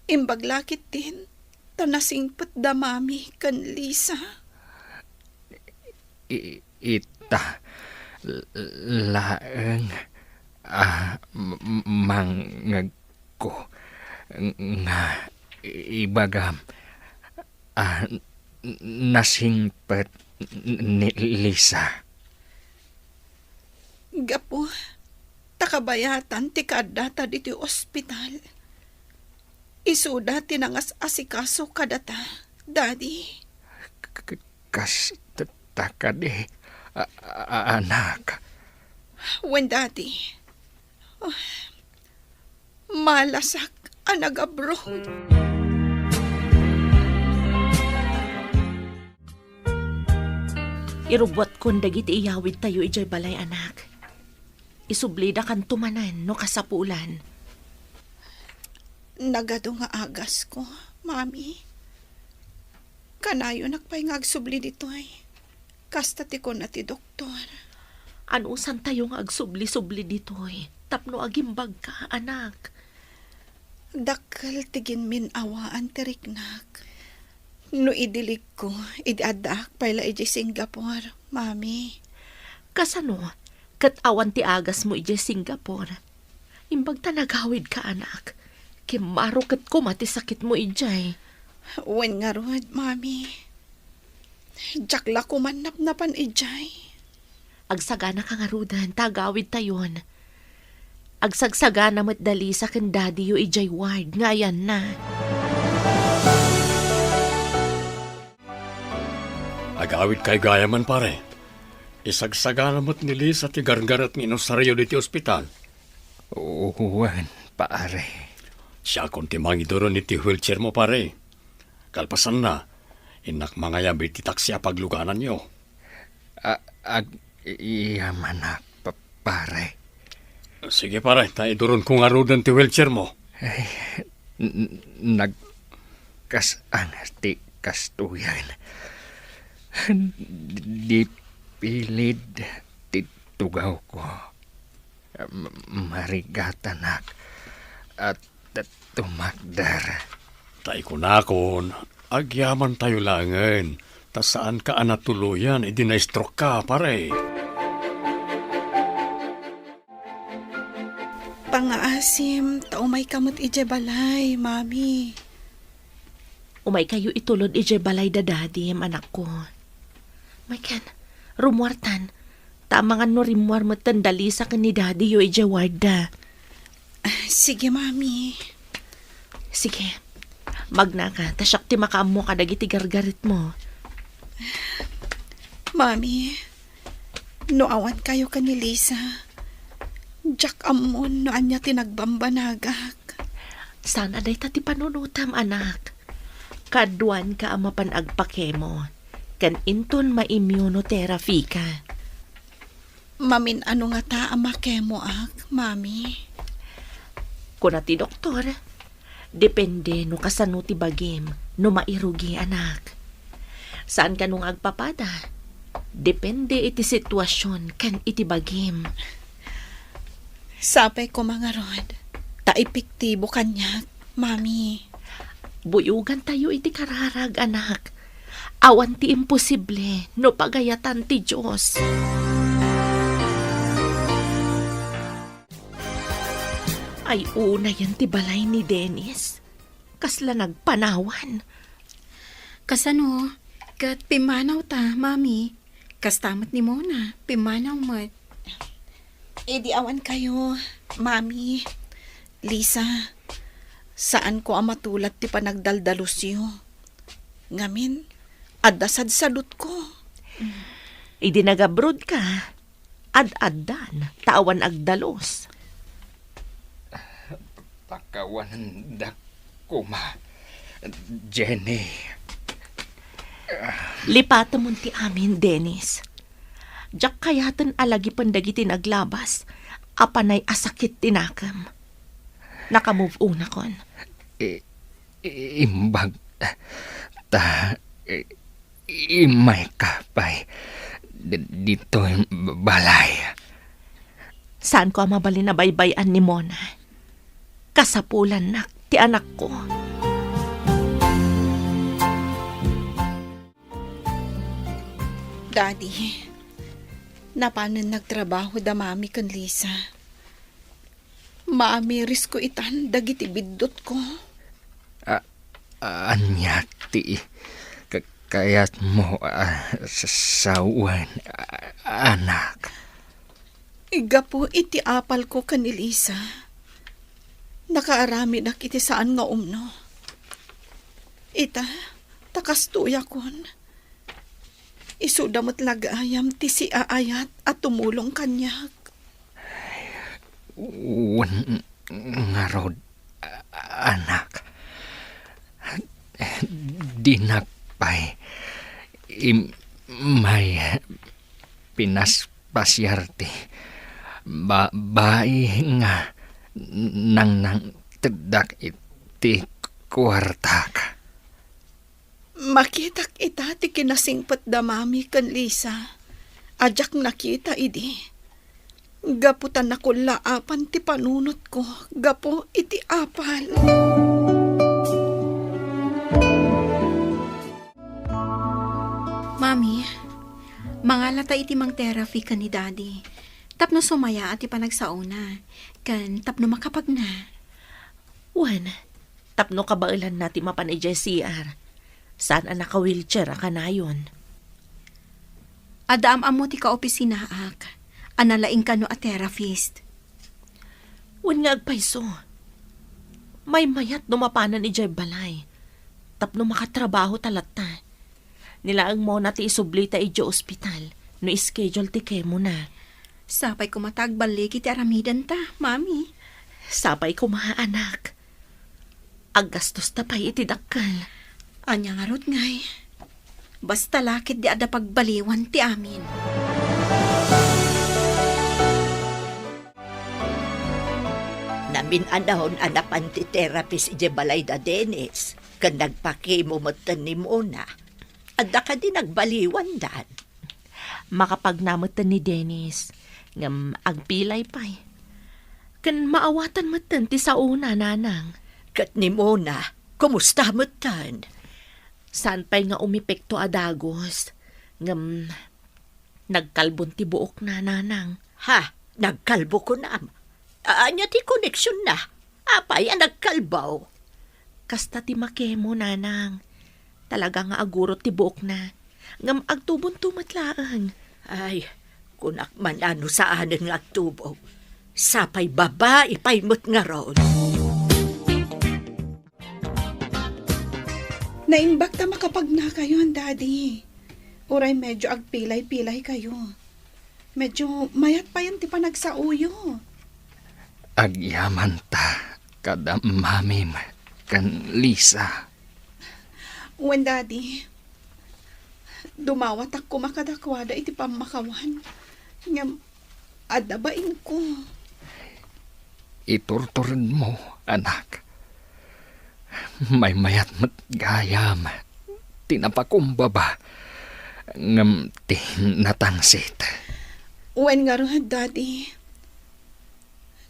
Imbag la ketdin ta nasingpet da Mami ken Lisa. I-, ita l-, laeng a m-, m-, mangngegko nga ibagam a n-, nasingpet ni Lisa. Gapu ta kabayatan ti kaaddata ditoy ospital, isuda ti nangas-asikaso kadata, Daddy. K-, k-, kasta kadi, a-, a-, anak? Wen, Daddy. Ah, malasak a nag-abroad. Irubbuatkon dagiti iyawidtayo idiay balay, anak. Isublidakanto manen no kasapulan. Nagadu nga agasko, Mami. Kanayonak pay nga agsubli ditoy. Kasta ti kuna ti doktor. Anusantayo nga agsubli-subli ditoy tapno agimbagka, anak. Dakkel ti ginmin-awaan ti riknak. No idiligko, idi addaak pay la idiay Singapore, Mami. Kasano? Ket awan ti agasmo idiay Singapore? Imbag ta nagawidka, anak. Kimmaro ket koma ti sakitmo idiay. Wen ngarud, Mami. Diak la koman napnapan idiay. Agsaganaka ngaruden ta agawidtayon. Agsagsagana met da Lisa ken Daddy-yo idiay ward nga ayanna. Agawidkayo gayam, pare. Isagsagana met ni Lisa ti gargaret nga inusaryo ditoy ospital. Wen, pare. Siakon ti mangiduron iti wheelchairmo, pare. Kalpasanna, innak mangayab iti taksi a paglugananyo. A-, ag-, iyamanak, pa-, pare. Sige, pare, ta iduronko ngaruden ti wheelchairmo. Ay, n-, n-, nagkas-an ti kastoyen. Di pilid ti tugawko. M-, marigatanak a t-, tumakder. Ta ikunakon, agyamantayo laengen, ta saanka a natuloyan idi na-stroke ka, pare. Pangngaasim, ta umayka met idiay balay, Mami. Umaykayo itulod idiay balay da Daddy, anakko. Maykan, rummuartan. Ta amangan no rimmuar metten da Lisa ken ni Daddy-yo idiay ward da. Ah, sige, Mami. Sige. Magnaka, ta siak ti makaammo kadagiti gargaretmo. Mami, no awankayo ken ni Lisa, diak ammon no ania ti nagbambanagak. Saan a dayta ti panunotam, anak. Kaduanka a mapan agpakemo, ken inton ma-immunotherapy ka. Mamin-ano ngata a makemoak, Mami? Kuna ti doktor, depende no kasano ti bagim no mairugi, anak. Saan kano nga agpapada? Depende iti situasion ken iti bagim. Sapay koma ngarud, ta epektibo kaniak, Mami. Buyogantayo iti kararag, anak. Awan ti imposible no pagayatan ti Dios. Ay, unayen ti balay ni Dennis. Kasla nagpanawan. Kasano? Ket pimmanaw ta, Mami. Kasta met ni Mona, pimmanaw met. Idi awan kayo, Mami, Lisa, saanko a matulad ti panagdaldalusyo. Ngamin, adda sadsadutko. Idi nagabroad ka, ad-addan, ta awan agdalus. Pakawanendak koma, Jenny. Lipatemon ti amin, Dennis. Diak kayaten a lagipen dagiti naglabas a panay a sakit ti nakem. Naka-move on akon. I-, imbag ta, i-, immayka pay d-, ditoy balay. Saanko a mabalin a baybay-an ni Mona. Kasapulannak ti anakko. Daddy, napanen nagtrabaho da Mami ken Lisa. Maamirisko itan dagiti biddutko. A-, ania ti ka-, kayatmo a sa-, sawen, a-, anak? Gapu iti apalko ken ni Lisa, nakaaramidak iti saan nga umno. Ita, ta kastoyakon. Isuda met la gayam ti siaayat a tumulong kaniak. Wen ngarud, anak. Dinak pay im-, may pinaspasiar ti ba-, bai nga nangnangteddak iti kuartak. Makitak ita ti kinasingpet da Mami ken Lisa a diak nakita idi, gapu ta nakullaapan ti panunotko gapu iti apal. Mami, mangalata iti mang-therapy ken ni Daddy tapno sumayaat ti panagsaona ken tapno makapagna. Wen, tapno kabaelanna ti mapan idiay C R. Saan a naka-wheelchair a kanayon. Adda am-ammo ti kaopisinaak a nalaing kano a therapist. Wen nga agpayso. Maymayat no mapanan idiay balay. Tapno makatrabaho ta latta. Ni laeng Mona ti isublita idiay ospital no schedule ti chemo na. Sapay koma ta agballigi ti aramidenta, Mami. Sapay koma, anak. Aggastosta pay iti dakkel. Ania ngarud ngay? Basta la ket di adda pagbaliwan ti amin. Namin-anon a napan ti therapist idiay balay da Dennis, ken nagpakimo metten ni Mona. Adda kadi nagbaliwandan? Makapagna metten ni Dennis, ngem agpilay pay. Ken maawatan metten ti saona, nanang. Ket ni Mona, kumusta metten? Saan pay nga umepekto a dagus, ngem nagkalbon ti buokna, nanang. Ha? Nagkalbo kunam? Ania ti koneksionna? Apay a nagkalbo? Kasta ti makemo, nanang. Talaga nga agurot ti buokna. Ngem agtubonto met laeng. Ay, kunak man a no saanen nga agtubo. Sapay babai pay met ngarud. Naimbag ta makapagnakayon, Daddy. Uray medyo agpilay-pilay kayo. Medyo mayat payen ti panagsaoyo. Agyamanta kada mamim ken Lisa. Wen, Daddy. Dumawatak koma kadakuada iti pammakawan. Ngem adda bainko. Iturturedmo, anak. Maymayat met gayam ti napakumbaba ngem ti natangsit. Wen ngarud, Daddy.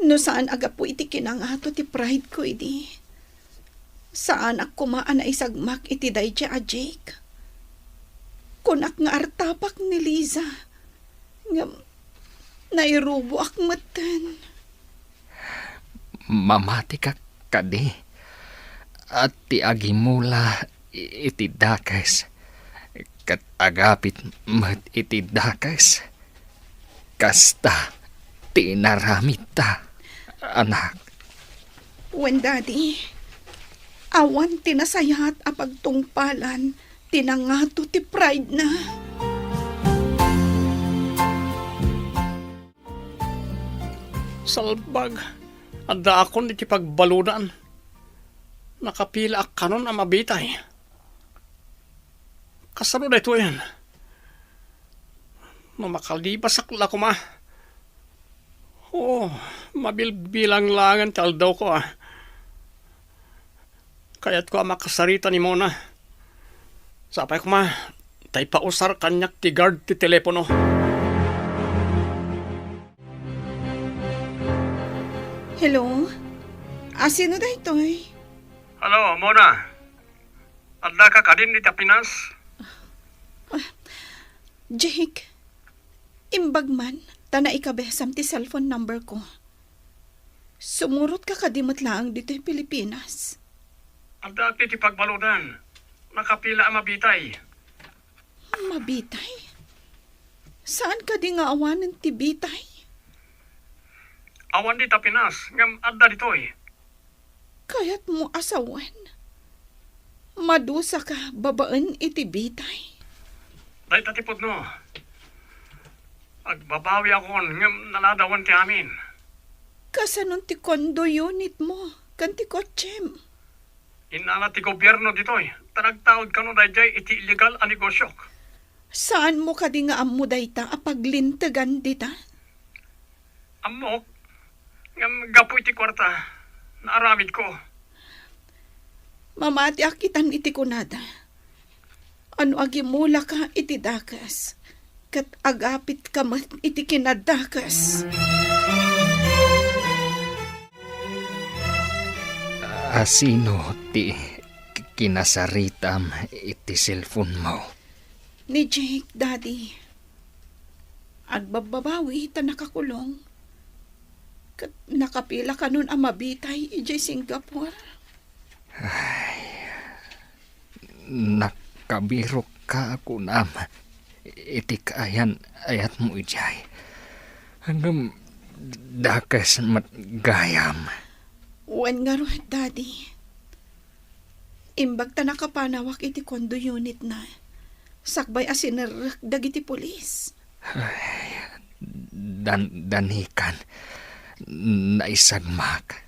No saan a gapu iti kinangato ti pride ko idi, saanak koma a naisagmak iti daydiay a Jake. Kunak nga artapak ni Liza, ngem nairuboak metten. Mamatika kadi a ti agimula iti dakes ket agapit met iti dakes? Kasta ti inaramidta, anak. Wen, Daddy, awan ti nasayaat a pagtungpalan ti nangato ti pride na. Salbag, addaakon iti pagbaludan. Nakapilaak kanon a mabitay. Kasano daytoyen? No makalibasak la koma. Oo, mabilbilang laengen ti aldawko, a. Kayatko a makasarita ni Mona. Sapay koma, ta ipausar kaniak ti guard ti telepono. Hello? A, sino daytoy? Hello, Mona. Addaka kadin iti Pinas? Ah, Jake, imbag man, ta naikabesam ti cellphone number ko. Sumurotka kadi met laeng ditoy Pilipinas? Adda ti pagbaludan. Nakapila a mabitay. Mabitay? Saan kadi nga awanen ti bitay? Awan dita Pinas, ngem adda ditoy. Kayatmo a sawen? Madusaka babaen iti bitay? Dayta ti pudno. Agbabawiakon ngem naladawen ti amin. Kasanon ti condo unitmo ken ti kotsem? Innala ti gobierno ditoy, ta nagtaud kano daydiay iti illegal a negosiok. Saanmo kadi nga ammo dayta a paglintegan dita? Ammok, ngem gapu iti kuarta, naaramidko. Mamatiak itan iti kunada. Ano agimulaka iti dakes, ket agapitka met iti kinadakes. A, sino ti kinasaritam iti cellphone mo? Ni Jake, Daddy. Agbabbabawi ta nakakulong. Ket nakapila kanon a mabitay idiay Singapore. Ay, nakabirokka, kunam, iti kaayan-ayatmo idiay. Ngem Dakes met gayam. Wen ngarud, Daddy. Imbag ta nakapanawak iti condo unitna, sakbay a sinerrek dagiti pulis. Ay, dan-, danikan, naisagmak.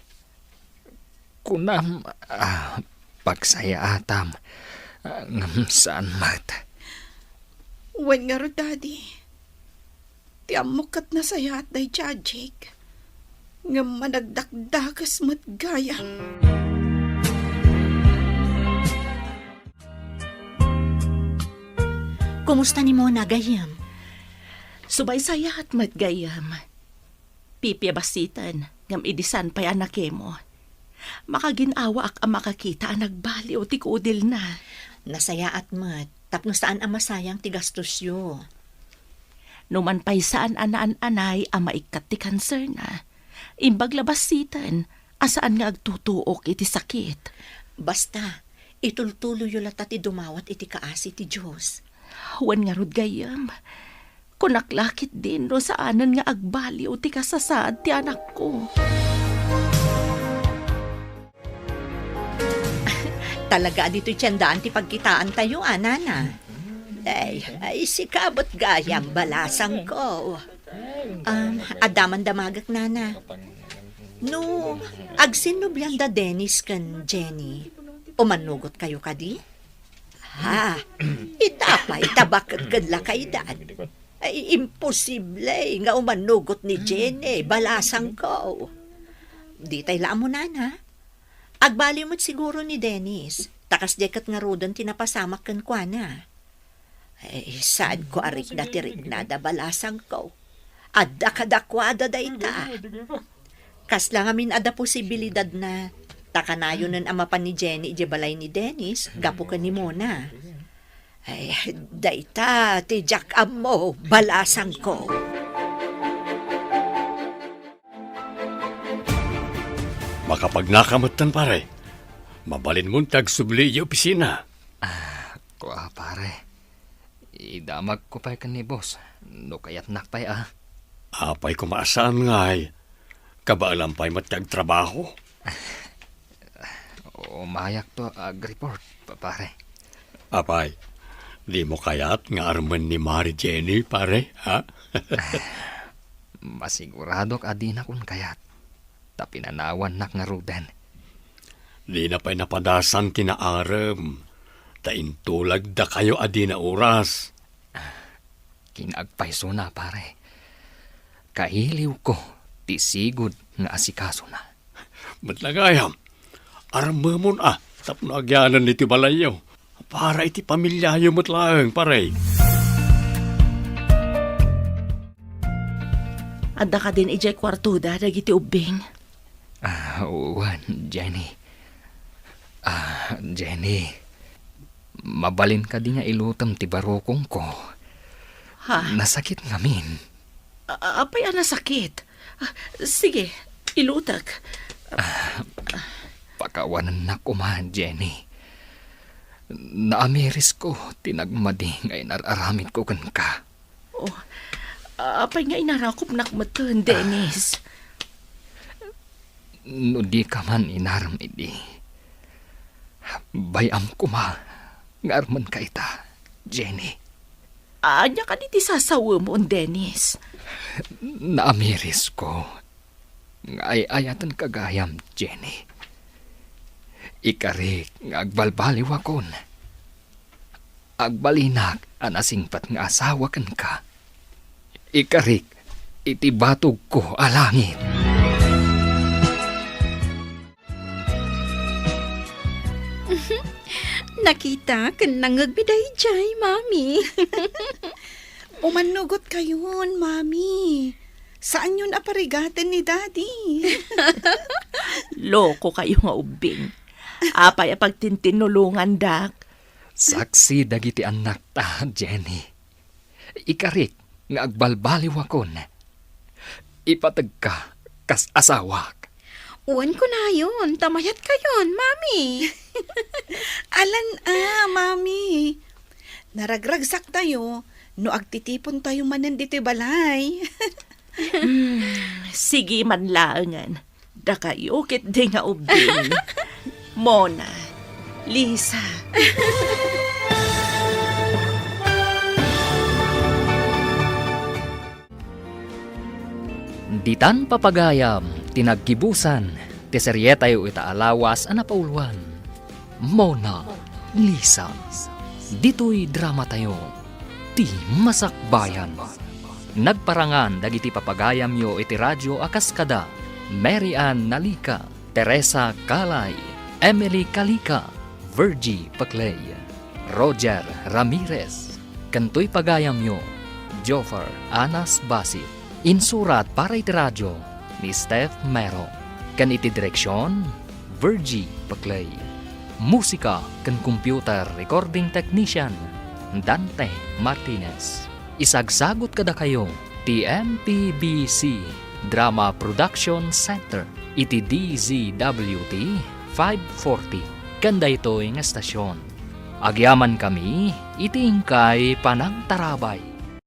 Kunam a pagsayaatam, ngem saan met. Wen ngarud, Daddy. Ti ammok ket nasayaat daydiay a Jake, ngem managdakdakes met gayam. Kumusta ni Mona, gayyem? Subay sayaat met, gayyem. Pipia bassiten, ngem idi saan pay a nakemo. Makagin-awaak a makakita a nagbaliw ti kudilna. Nasayaat met, tapno saan a masayang ti gastosyo. Numan pay saan a naan-anay a maikkat ti kanserna, imbag la bassiten a saan nga agtutuok iti sakit. Basta, itultuloyyo latta ti dumawat iti kaasi ti Dios. Wen ngarud, gayyem, kunak la ketdin no saanen nga agbaliw ti kasasaad ti anakko. Talaga a ditoy ti andaan ti pagkitaantayo, a, nana? Ay, ay, sika met gayam, balasangko. Um, adda man damagek, nana. No, agsinnublian da Dennis ken Jenny, umannugotkayo kadi? Ha, ita pay ta baket ken lakaydan. Ay, imposible nga umannugot ni Jenny, balasangko. Ditay la ammo, nana. Agbaliw met siguro ni Dennis, ta kasdiay ket ngaruden ti napasamak kenkuana. Ay, saanko a rikna ti riknada, balasangko. Adda kadakuada dayta. Kasla ngamin adda posibilidadna, ta kanayonen a mapan ni Jenny idiay balay ni Dennis gapu ken ni Mona. Ay, dayta ti diak ammo, balasangko. Makapagnaka metten, pare. Mabalinmon ti agsubli idiay opisina. Ah, kua, pare. Idamagko pay ken ni boss, no kayatnak pay a. Apay koma a saan ngay? Kabaelam pay met ti agtrabaho? Umayakto agreport, pa-, pare. Apay, dimo kayat nga armen ni Mari Jenny, pare, ha? Masiguradok a dinakon kayat, ta pinanawannak ngaruden. Dina pay napadasan ti naarem, ta intulagdakayo a dina oras. Kinaagpaysona, pare. Kailiwko ti sigud nga asikasona. Met la gayam, armemon a tapno agyanan iti balayyo. Para iti pamiliayo met laeng, pare. Adda kadin idiay kuartoda dagiti ubbing? Ah, wen, Jenny. Ah, Jenny. Mabalin kadi nga ilutem ti barukongko? Ha? Nasakit ngamin. A-, apay a nasakit? Ah, sige, ilutek. Ah, pakawanennak koma, Jenny. Naamirisko ti nagmadi nga inar-aramidko kenka. Oh, apay nga inarakupnak metten, Dennis? No dika man inarem idi, bay-am koma nga armenka ita, Jenny. Ania kadi ti sasawemon, Dennis? Naamirisko nga ay-ayatenka gayam, Jenny. Ikarik nga agbalbaliwakon. Agbalinak a nasingpet nga asawa kenka. Ikarik iti batogko a langit. Nakita ken nangngegmi daydiay, Mami. Umannugotkayon, Mami. Saanyon a parigaten ni Daddy. Lokokayo nga ubbing. Apay a pagtintinnulongandak? Saksi dagiti annakta, Jenny. Ikarik nga agbalbaliwakon. Ipategka kas asawak. Wen kunayon, ta mayatkayon, Mami. Alan a, Mami. Naragragsaktayo no agtitipontayo manen ditoy balay. Hmm, sige man laengen. Dakayo ketdi nga ubbing. Mona, Lisa. Ditan papagayam ti naggibusan ti serietayo ita a lawas a napauloan. Mona Lisa. Ditoy dramatayo, ti Masakbayan. Nagparangan dagiti papagayamyo iti radio a kas kada Mary Ann Nalica, Teresa Calay, Emily Calica, Virgie Paclay, Roger Ramirez, ken toy pagayamyo, Joffer Anas Basit. Insurat para iti radio ni Steph Mero, ken iti direksion, Virgie Paclay. Musika ken computer recording technician, Dante Martinez. Isagsagut kadakayo ti M P B C Drama Production Center iti D Z W T five forty ken daytoy nga estasion. Agyamankami iti inkay panangtarabay.